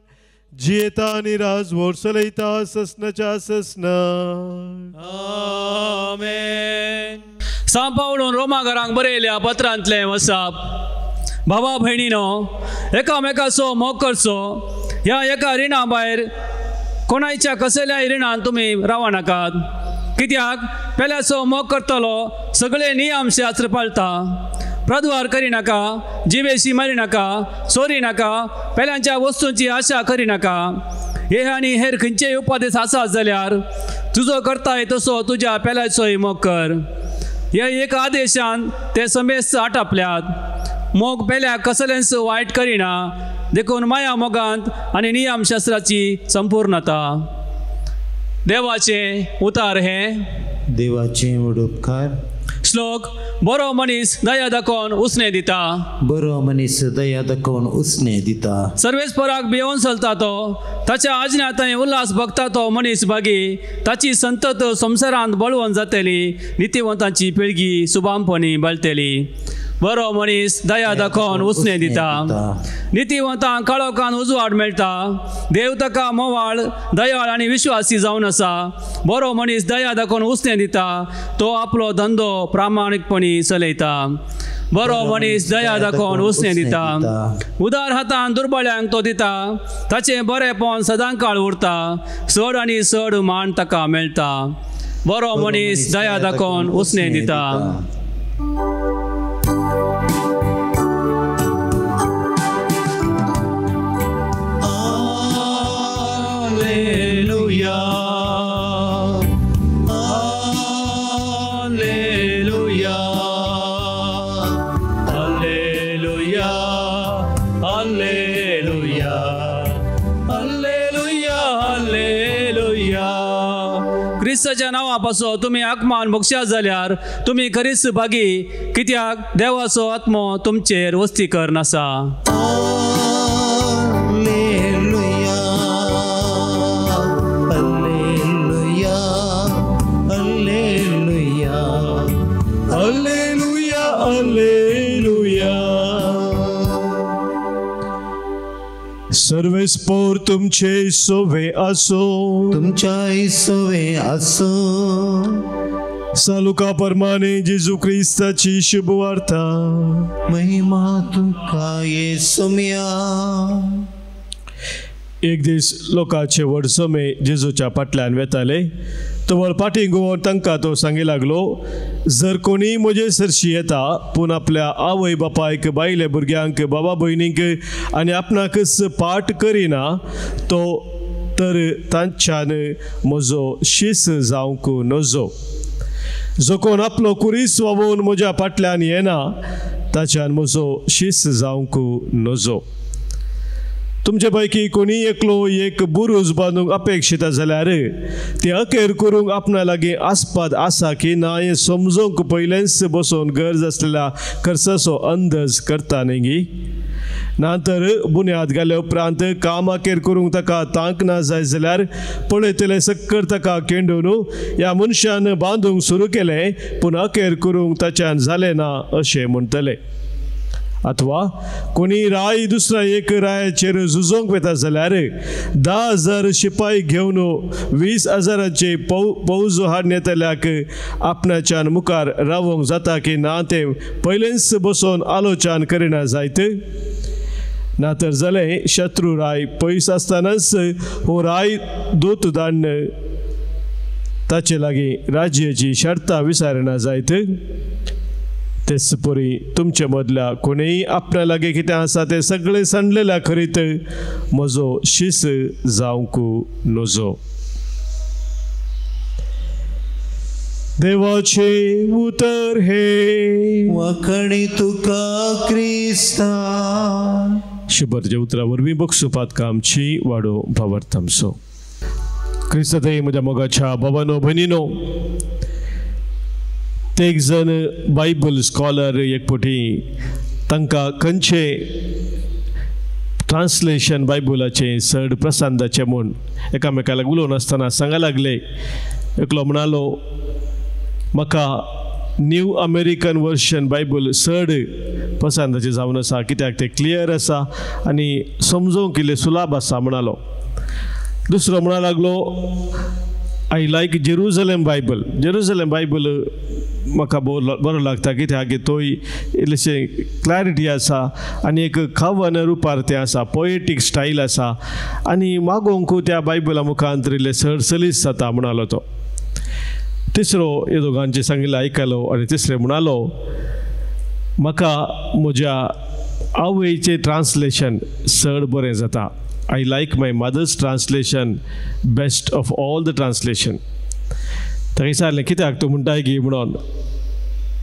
जियेता आनी राजवट चलयता ससनाच्या ससना. आमेन. सां पावलून रोमाघरांक बरयल्या पत्रांतलें वसाप. भावा भयणीनो, एकामेकाचो मोग करचो. ह्या एका रिणा भायर कोणायच्या कसल्याय रिणान तुमी रावं नाकात, कित्याक पेल्याचो मोग करतलो सगळे नियम शास्त्र पाळता. प्रद्वार करिनाका, जिवेशी मारिनाका, चोरी नाका, पेल्यांच्या वस्तूंची आशा करिनाका. हे आनी हेर खंयचेय उपदेश आसात जाल्यार तुजो करताय तसो तुज्या पेल्याचोय मोग कर. ह्या एक आदेशान ते समेस्त आटापल्यात. मोग पेल्याक कसलेंच वायट करिना, देखून माया मोगांत आनी नियमशास्त्राची संपूर्णता. देवाचें उतार हें देवाचें व्हड उपकार. श्लोक. बरो मनीस दया दाखोवन उसणें दिता, बरो मनीस दया दाखोवन उसणें दिता. सर्वेस्पराक भियोवन चलता तो, ताच्या आज्ञा थंय उल्हास भोगता तो मनीस भागी. ताची संतत संवसारांत बळवंत जातली, नितिवंतांची पिळगी सुबामपणी बळटली. बरो मनीस दया दाखोवन उसणें दिता, नितिवंतांक काळोखान उजवाड मेळटा. देव ताका मोवाळ, दयाळ आनी विश्वासी जावन आसा. बरो मनीस दया दाखोवन उसणें दिता, तो आपलो धंदो प्रामाणीकपणी चलयता. बरो मनीस दया दाखोवन उसणें दिता, उदार हातान दुर्बळ्यांक तो दिता. ताचें बरेंपण सदांकाळ उरता, चड आनी चड मान ताका मेळटा. बरो मनीस दया दाखोवन उसणें दिता. Alleluia, Alleluia, Alleluia, Alleluia, Alleluia, Alleluia. क्रिस्ताच्या नांवा पासो तुमी आकमान बक्षात जाल्यार तुमी खरीच भागी, कित्याक देवाचो आत्मो तुमचेर वस्ती कर आसा. Alleluia, alleluia, alleluia, alleluia, alleluia. सर्वेस्पोर तुमचे सोवे असो, तुमच्याय सोवे असो. सालुका परमाने जेजू क्रिस्ताची शुभवार्ता. महिमा तुका येसुम्या. एक दीस लोकांचे व्हड समे जेजूच्या फाटल्यान वेताले. तो व्हड फाटीं घुंवोन तांकां तो सांगी लागलो, जर कोणी म्हजे सरशी येता पूण आपल्या आवय बापायक, बायले भुरग्यांक, बाबा भयणींक आनी आपणाकच पाठ करिना तो तर तांच्यान म्हजो शीस जावंक नजो. जो कोण आपलो कुरीस वावोवन म्हज्या फाटल्यान येना ताच्यान म्हजो शीस जावंक नजो. तुमचे पैकी कोणी एकलो एक बुरूज बांदूंक अपेक्षिता जाल्यार ते अखेर करूंक आपणा लागीं आस्पाद आसा की ना हें समजूंक पयलेंच बसोवन गरज आसलेल्या खर्चाचो अंदाज करता न्ही गी. ना तर बुन्याद घाले उपरांत काम अखेर करूंक ताका तांक ना जाय जाल्यार पळयतले सक्कर ताका केंडून ह्या मनशान बांदूंक सुरू केलें पूण अखेर करूंक ताच्यान जालें ना अशें म्हणटले. अथवा कोणी राय दुसऱ्या एक रायाचेर झुजोंक वता जाल्यार 10,000 शिपाय घेवन 20,000 पौज हाडून येतल्याक आपणाच्यान मुखार रावोंक जाता की ना तें पयलेंच बसोवन आलोचन करिना जायत. ना तर जालें शत्रू राय पयस आसतनाच हो राय दूत धाडून ताचे लागीं राज्याची शर्तां विचारना जायत. तेच परी तुमचे मदल्या कोणीय आपल्या लागीं कितें आसा तें सगळें सांडलेल्या खरीत म्हजो शीस जावंक नजो. देवाचें उतर हे वखणी तुका क्रिस्ता. शुभरच्या उतरा वरवीं बक्षुपात कामची वाडो भावार्थ आमचो. क्रिस्तातय म्हज्या मोगाच्या बाबानो भयणीनो, ते एक जण बायबल स्कॉलर एक फावटी तांकां खंयचें ट्रान्सलेशन बायबलाचें चड प्रसांदाचें म्हूण एकामेकाक उलोवन आसतना सांगा लागले. एकलो म्हणालो, म्हाका न्यू अमेरिकन वर्शन बायबल चड पसंदाचें जावन आसा, कित्याक तें क्लियर आसा आनी समजोवंक इल्लें सुलाभ आसा म्हणालो. दुसरो म्हणा लागलो, I like Jerusalem Bible. Jerusalem Bible म्हाका बरो लागता कित्याक तोय इल्लेशें क्लॅरिटी आसा आनी एक कवन रुपार तें आसा, पोएटीक स्टायल आसा आनी मागोवंक त्या बायबला मुखांत इल्लें सडसलीस जाता म्हणालो तो. तिसरो हे दोगांचें सांगिल्लें आयकलो आनी तिसरें म्हणालो, म्हाका म्हज्या आवयचें ट्रान्सलेशन चड बरें जाता. I like my mother's translation best of all the translation. ताका विचारलें कित्याक तूं म्हणटाय गी म्हणून.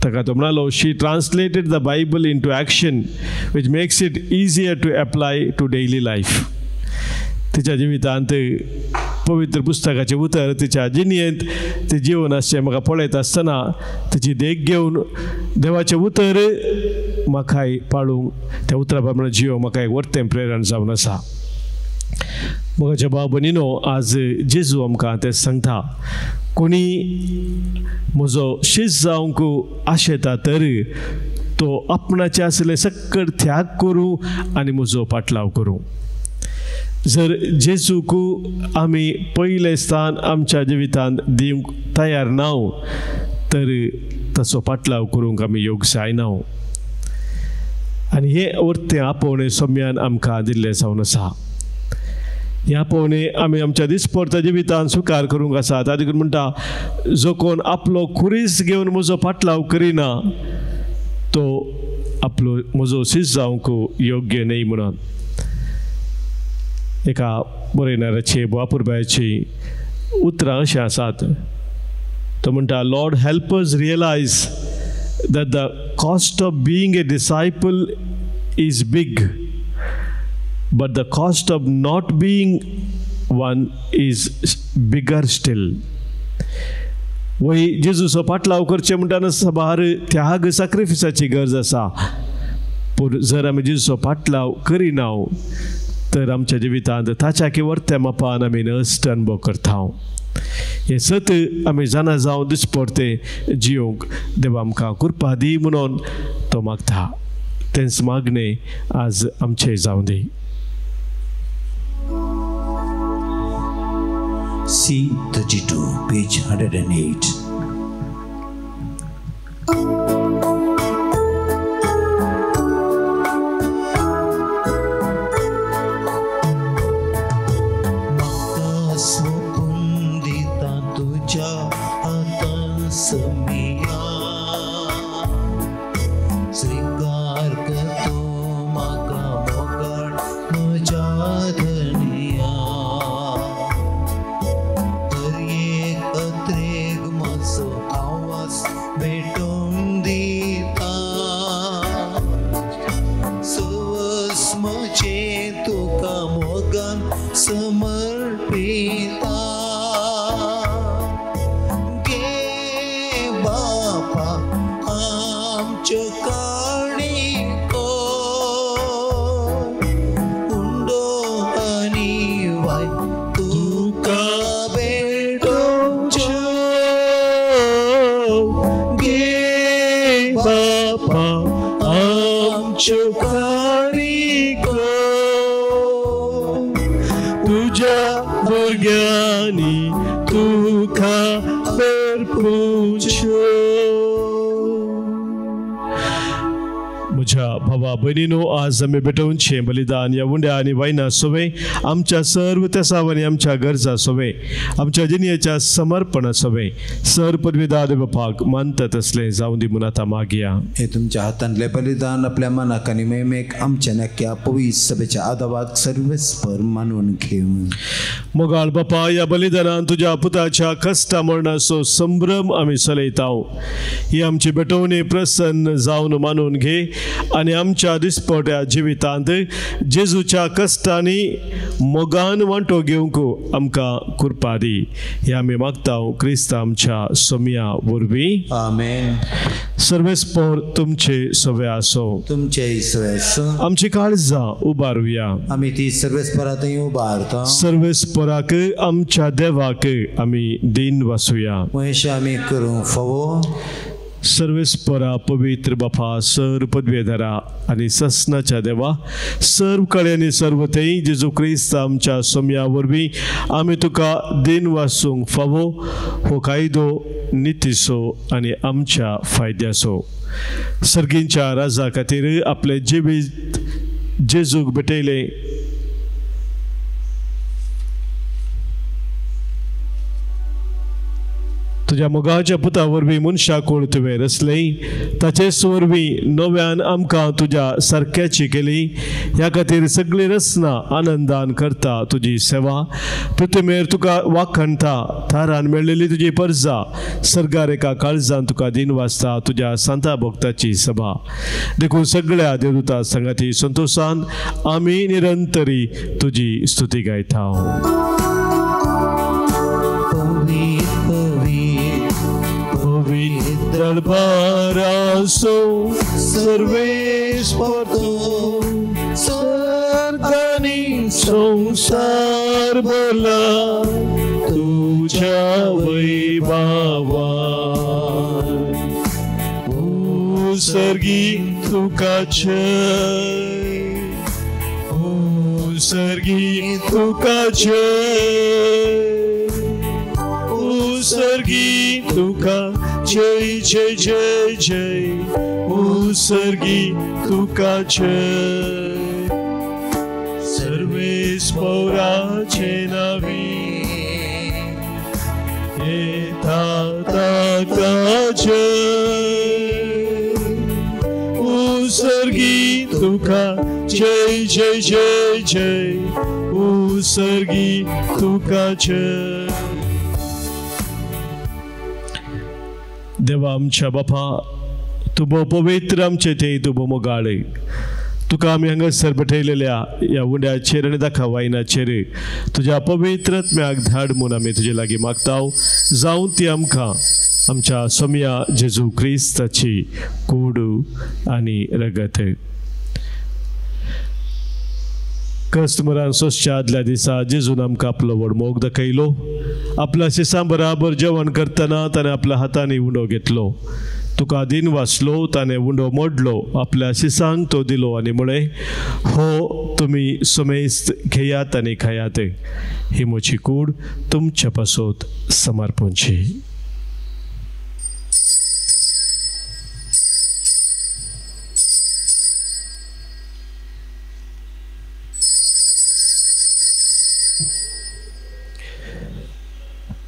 ताका तो म्हणालो, she translated the Bible into action which makes it easier to apply to daily life. तिच्या जिवितांत पवित्र पुस्तकाचें उतर तिच्या जिणेंत तें जिवन आसचें म्हाका पळयता आसतना तिची देख घेवन देवाचें उतर म्हाकाय पाळूंक त्या उतरा प्रमाणे जियो म्हाका एक वर्तें प्रेरण जावन आसा. म्हज्या भाव भयणीनो, आज जेजू आमकां तें सांगता, कोणी म्हजो शीस जावंक आशेता तर तो आपणाचें आसलें सक्कड त्याग करूं आनी म्हजो पाटलाव करूं. जर जेजूक आमी पयलें स्थान आमच्या जिवितांत दिवंक तयार ना तर ताचो पाटलाव करूंक आमी योग जायना. आनी हें वर्तें आपोवणें सम्यान आमकां दिल्लें जावन आसा. ह्या पोवणे आमी आमच्या दिसपडत्या जिवितान स्विकार करूंक आसा. ताजे देखून म्हणटा, जो कोण आपलो खुरीस घेवन म्हजो पाटलाव करिना तो आपलो म्हजो शीस जावंक योग्य न्हय म्हणून. एका बरयणाराची बापुरबायाची उतरां अशीं आसात. तो म्हणटा, Lord help us realise that the cost of being a disciple is big, but the cost of not being one is bigger still. वय जेजूचो पाटलाव करचें म्हणटा साबार त्याग साक्रिफिसाची गरज आसा. पूण जर आमी जेजूचो पाटलाव करिना तर आमच्या जिवितांत ताच्या किंवा मापान आमी नश्ट अनुभव करता. हें सत आमी जाणा जावन दिसपडतें जियोंक देवा आमकां कृपा दी म्हणून तो मागता. तेंच मागणें आज आमचें जावं दी. C32, page 108. म्हाका सोंपून दिता तुज्या हातान समिया, स्विकार कर तूं म्हाका मोगाळ म्हज्या धनया. भेटून दिता सवस म्हजें तुका मोगान समर्पिता. गे बापा आमच्यो काणयो उंडो आनी वाय तुका भेटोवच्यो. बापा आमच्यो काणयो तुज्या भुरग्यांनी तुका भेटोवच्यो. म्हज्या भावा भयणीनो, आज आमी भेटोवचें बलिदान ह्या उंड्या आनी वायना सोवे आमच्या सर्व तेसावांनी आमच्या गरजा सोवे आमच्या जिणेच्या समर्पणा सोवे सर पदवीदार बापाक मानता तसलें जावं दी म्हूण आतां मागया. हे तुमच्या हातांतलें बलिदान आपल्या मनाक आनी मेमेक आमच्या नक्या पवित्र सभेच्या आदावाक सर्वेस्पर मानून घेवन. मोगाळ बापा, ह्या बलिदानान तुज्या पुताच्या कश्टा मरणाचो संभ्रम आमी चलयता. ही आमची भेटवणी प्रसन्न जावन मानून घे आनी आमच्या दिसपट्या जिवितांत जेजूच्या कश्टांनी मोगान वांटो घेवंक आमकां कृपा दी. हे आमी मागता क्रिस्त आमच्या सोम्या वरवीं. आमेन. सर्वेस्पर तुमचे सवे आसो, तुमचे सवे आसो. आमची काळजां उबारुया, आमी ती सर्वेस्परांतय उबारता. सर्वेस्पराक आमच्या देवाक आमी दीन वासुया. महेश आमी करूंक फावो. सर्वेस्परा पवित्र बापा, सर पदवेधरा आनी ससनाच्या देवा, सर्व कळे आनी सर्व थंय जेजू क्रिस्त आमच्या सोम्या वरवीं आमी तुका दीन वासूंक फावो हो कायदो नितीचो आनी आमच्या फायद्याचो. सर्गींच्या राजा खातीर आपलें जिवीत जेजूक भेटयलें. तुज्या मोगाच्या पुता वरवीं मनशाकूळ तुवें रचलें, ताचेच वरवीं नव्यान आमकां तुज्या सारक्याची केली. ह्या खातीर सगळी रचना आनंदान करता तुजी सेवा. पृथ्वीर तुका वाखणटा, थारान मेळ्ळेली तुजी परजा सर्गार एका काळजान तुका दिन वाचता तुज्या सांता भक्ताची सभा. देखून सगळ्या देवदूता संगाती संतोशान आमी निरंतरी तुजी स्तुती गायता. दरबारासो सर्वेस्पर तूं सर्गानी संसार भरला तुझ्या वैभवान. ओ सर्गी तुका जय, ओ सर्गी तुका जय, ओ सर्गी तुका जय जय जय जय, ओ सर्गी तुका जय. सर्वेस्पराचे नावी येता ताका जय, ओ सर्गी तुका जय जय जय जय, ओ सर्गी तुका जय. देवा आमच्या बापा, तूं भोव पवित्र आमचे ते तूं भोव मोगाळे. तुका आमी हांगासर भेटयलेल्या ह्या उंड्याचेर आनी दाखा वायनाचेर तुज्या पवित्र आत्म्याक धाड म्हूण आमी तुजे लागीं मागता. जावं ती आमकां आमच्या सोमया जेजू क्रिस्ताची कूड आनी रगत. कस्टमरान सोसच्या आदल्या दिसा जेजून आमकां आपलो व्हड मोग दाखयलो. आपल्या शिसां बराबर जेवण करतना ताणें आपल्या हातांनी उंडो घेतलो, तुका दिन वाचलो, ताणें उंडो मोडलो, आपल्या शिसांक तो दिलो आनी म्हळें, हो तुमी समेस्त घेयात आनी खायात, ही म्हजी कूड तुमच्या पासत समर्पणची.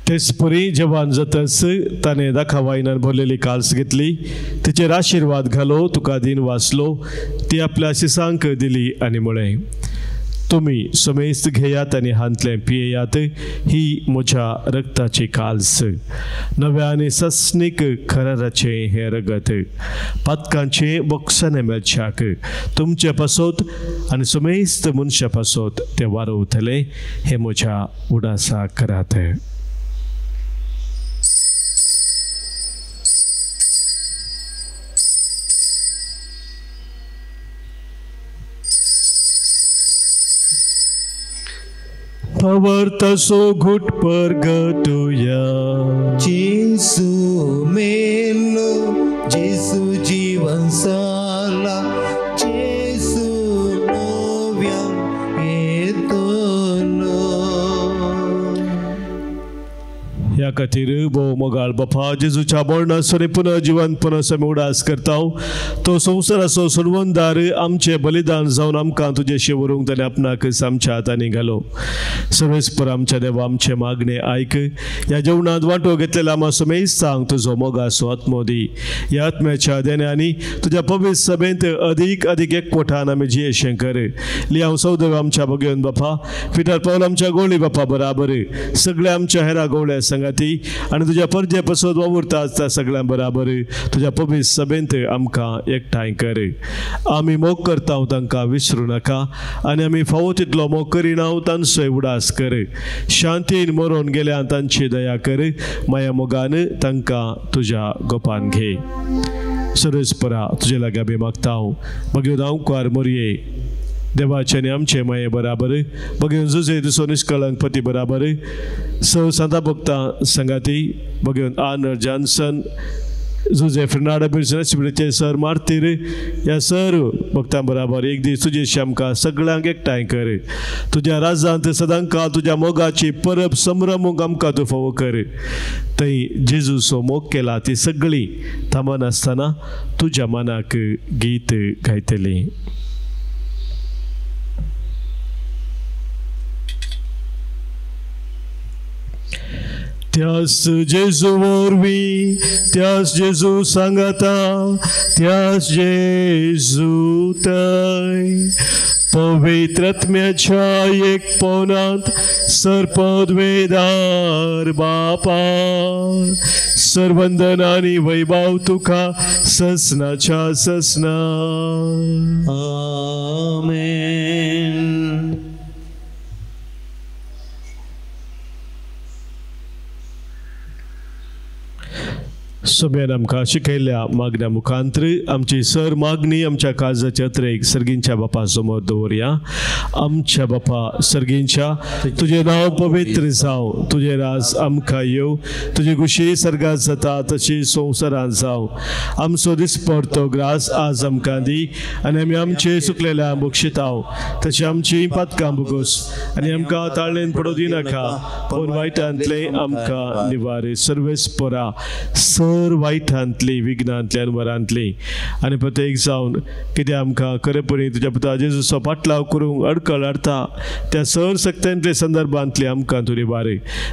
तेचपरी जेवण जातच ताणें दाखा वायनान भरलेली काल्स घेतली, तिचेर आशिर्वाद घालो, तुका दिन वाचलो, ती आपल्या शिसांक दिली आनी म्हळें, तुमी समेस्त घेयात आनी हांतलें पियेयात, ही म्हज्या रक्ताची काल्स, नव्या आनी सस्नीक खराराचें हें रगत, पातकांचें बक्षाने मेळच्याक तुमचे पासत आनी समेस्त मनशा पासत तें वारवतलें, हें म्हज्या उडासा करात. भावार्थाचो घुट परगटुया. जेजू मेलो, जेजू जीवन जाला, जेजू नव्यान येतलो. ह्या खातीर भोव मोगाळ बापा, जेजूच्या मरणासो पुनः जिवंतपणाचो आमी उडास करता. तो संवसाराचो सोडवणदार आमचें बलिदान जावन आमकां तुजेशी व्हरूंक ताणें आपणाक आमच्या हातांनी घालो. सर्वेस्पर आमच्या देवा, आमचें मागणें आयक. ह्या जेवणांत वांटो घेतलेल्या आमा समेस्तांक तुजो मोगाचो आत्मो दी. ह्या आत्म्याच्या देण्यांनी तुज्या पवित्र सभेंत अदीक अदीक एकवटान आमी जियेशें कर. लियांव सौदेव आमच्या भगेवन बापा, पिटर पावल आमच्या गोवळी बापा बराबर, सगळ्या आमच्या हेरा गोवळ्या संगाती आनी तुज्या परजे पसत वावुरता आसता सगळ्यां बराबर तुज्या पवित्र सभेंत आमकां एकठांय कर. आमी मोग करता तांकां विसरूं नाका आनी आमी फावो तितलो मोग करिना तांचोय उडास कर. शांतीन मरोन गेल्या तांची दया कर. माया मोगान तांकां तुज्या गोपान घे. सर्वेस्परा तुजे लागीं आमी मागता, मागीर धांवकार मोरये देवाचे आनी आमचे माये बराबर, बघेवन जुजे दिसो निष्कळंक पती बराबर, स सांता भक्तां संगाती, बघेवन आर्नर जॉन्सन, जुजे फेर्नांडो बिर्सचे सर मार्तीर, ह्या सर भक्तां बराबर एक दीस तुजेशी आमकां सगळ्यांक एकठांय कर. तुज्या राजांत सदांकाळ तुज्या मोगाची परब संभ्रमूंक आमकां तूं फावो कर. थंय जेजूचो मोग केला ती सगळीं थांबनासतना तुज्या मनाक गीत गायतलीं. त्यास जेजू वरवीं, त्यास जेजू सांगाता, त्यास जेजू थंय पवित्र आत्म्याच्या एकपणांत सर्पद्वेदार बापा, सर्वंदन आनी वैभव तुका ससनाच्या ससना. आमेन. सोम्यान आमकां शिकयल्ल्या मागण्या मुखांत्र आमची सर मागणी आमच्या काळजाच्या अत्रेक सर्गींच्या बापा समोर दवरया. आमच्या बापा सर्गींच्या, तुजें नांव पवित्र जावं, तुजें राज आमकां येवं, तुजी खुशी सर्गांत जाता तशी संवसारांत जावं. आमचो दिसपडतो ग्रास आज आमकां दी आनी आमी आमचे सुकलेल्या बक्षिताव तशी आमची पातकां भोगोस आनी आमकां ताळेन पडोवं दिनाका, पूण वायटांतलें आमकां निवार. सर्वेस्परा सर वायटांतली, विघ्नांतली आनी वरांतली आनी प्रत्येक जावन कितें आमकां खरेपणी तुज्या पुता जेजूचो पाटलाव करूंक अडकळ हाडटा त्या सर सक्त्यांतले संदर्भांतली आमकां तूं निवार.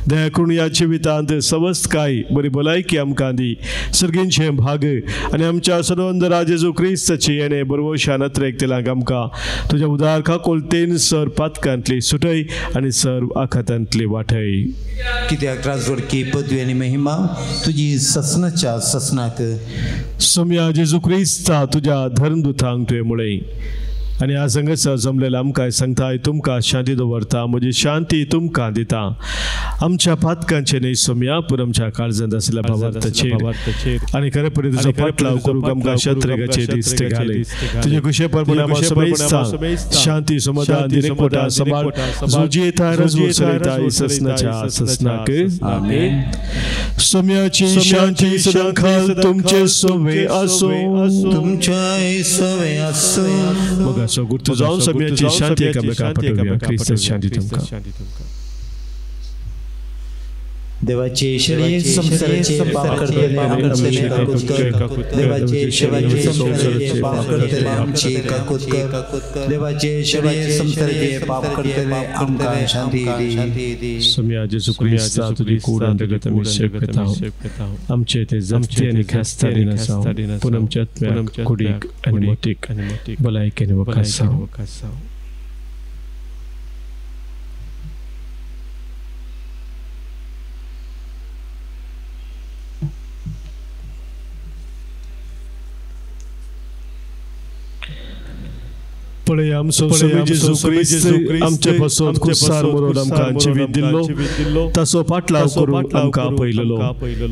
दया करून ह्या जिवितांत सवस्तकाय बरी भलायकी आमकां दी. सर्गींचें भाग आनी आमच्या सर्वंदरा जेजू क्रिस्ताची येणे बरवशान अत्रेक तेलांक आमकां तुज्या उदार खाकोलतेन सर पातकांतली सुटय आनी सर आखातांतली वाटय. कित्याक राजवडकी पदवी आनी महिमा तुजी ससनाच्या ससनाक. सोम्या जेजू क्रिस्ता तुज्या धर्मदुतांक तुवें म्हळें, आनी आज हांगासर जमलेले आमकां सांगता, तुमकां शांती दवरता, म्हजी शांती तुमकां दिता. आमच्या पातकांचे न्हय सोम्या, पूण आमच्या काळजांत आशिल्ल्या भावार्थाचेर आनी खरेपणी तुजो पाटलाव करूंक आमकां शत्रेगाचे दिश्ट घाले. तुजे खुशे प्रमाणे आमकां शांती समाधान दिरेकोटा सांबाळ जो जियेता रजवू चलयता ससनाच्या ससनाक. आमेन. सोम्याची शांती सदांकाळ तुमचे सोवे आसूं. तुमच्या सोवे आसूं. मोगाचो गुर्तू जावन सोम्याची शांती एकामेकांक पाठोवया. क्रिस्त शांती तुमकां. देवाचे शरीर संसाराचे पाप करतले आमचे काकूत कर. देवाचे शरीर संसाराचे पाप करतले आमची काकूत कर. देवाचे शरीर संसाराचे पाप करतले आमकां शांती दी. सोम्या जेजू क्रिस्ता तुजी कूड अंतर्गत आमी सेव करता. आमचे ते जप्ती आनी ख्यास्ता दिनासांव, पूण आमच्या आत्म्याक, कुडीक आनी मोतीक भलायकेन वकासांव. पळय आमचो जेजू क्रिस्त आमचे पासत खुर्सार मरून आमकां जिवीत दिल्लो, ताचो पाटलाव करूंक आमकां आपयलेलो.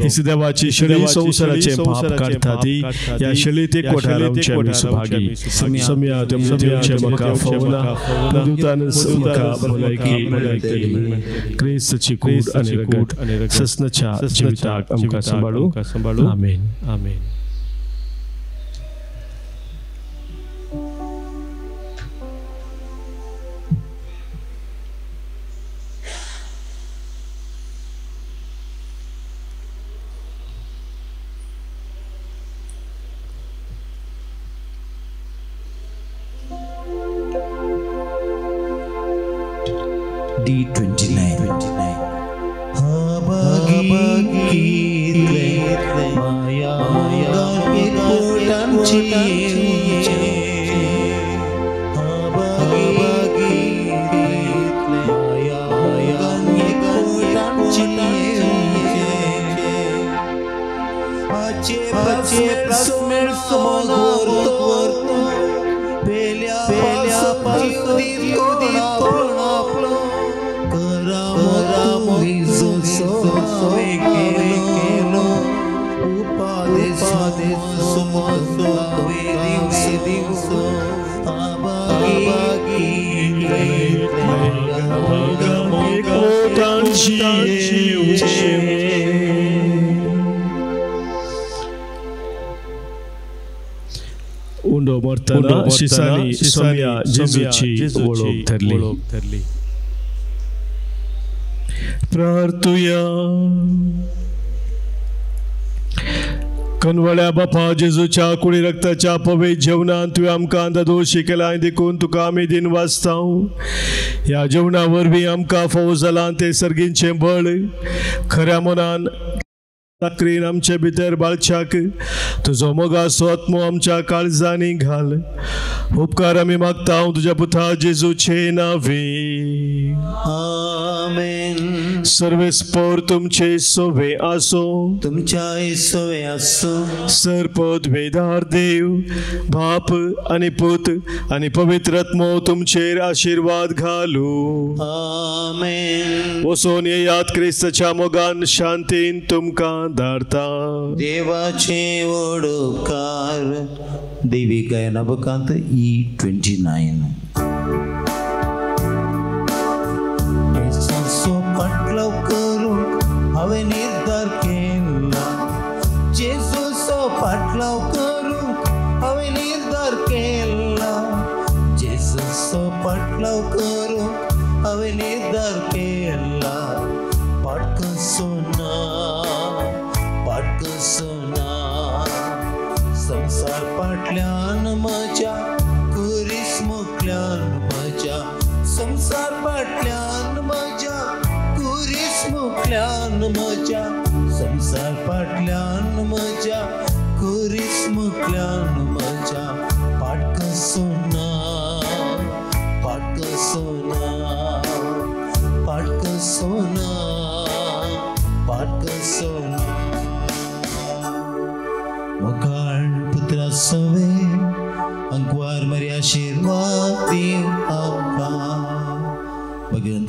ही देवाची शळी संवसाराचें पाप काडटा ती ह्या शळीत एकवटार आमचे आमी सुभागी. सोम्या तुमचें म्हाका फावना, दुतानच म्हाका भलायकी मेळटली. क्रिस्ताची कूड आनी रगत ससनाच्या जिविताक आमकां सांबाळू. आमेन. आमेन. D29. हबगीतले माया पोटांची हबगीतले माया पोटांची आचे पचे प्रस्मेळ सोनो पेल्या पेल्या पासून उंडो मरतना शिसानी सोम्या जेजूची वळख धरली. प्रार्थुया. कनवळ्या बापा जेजूच्या कुडी रक्ताच्या पवित्र जेवणान तुवें आमकां दोशी केला देखून तुका आमी दिन वाचताव. ह्या जेवणा वरवीं आमकां फावो जालां तें सर्गींचें बळ खऱ्या मनान ताकरीन आमचे भितर बाळच्याक तुजो मोगाचो आत्मो आमच्या काळजांनी घाल. उपकार आमी मागता तुज्या पुता जेजूचे नांवे. आमेन. सर्वेस्पर तुमचे सोवे आसो. तुमच्या सोवे आसो. सर्पद्वेदार देव बाप आनी पूत आनी पवित्र आत्मो तुमचेर आशिर्वाद घालू. आमेन. वचोन येयात क्रिस्ताच्या मोगान शांतीन तुमकां धाडता. देवाचे व्हड उपकार. देवी गायना बुकांत E29. पाटलाव करूंक हांवें निर्धार केला. जेजूचो पाटलाव करूंक हांवें निर्धार केला. जेजूचो पाटलाव करूंक हांवें निर्धार केला. पाटकसो ना, पाटकसो ना, संवसार पाटल्यान म्हज्या कुरीस मुखल्यान म्हज्या संवसार पाटल्यान म्हज्या कुरीस मुखल्यान म्हज्या संवसार पाटल्यान म्हज्या कुरीस मुखल्यान म्हज्या पाटकसो ना, पाटकसो ना, पाटकसो ना, पाटकसो ना. मोगाळ पुत्रा सवे अंकवार मरी आशिर्वाद.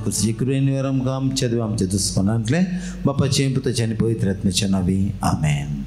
कुर्सीची कृपेन आमकां आमच्या देवा आमच्या दुस्मानांतलें बापाचें पुताचें आनी पवित्र आत्म्याच्या नांवी आमेन.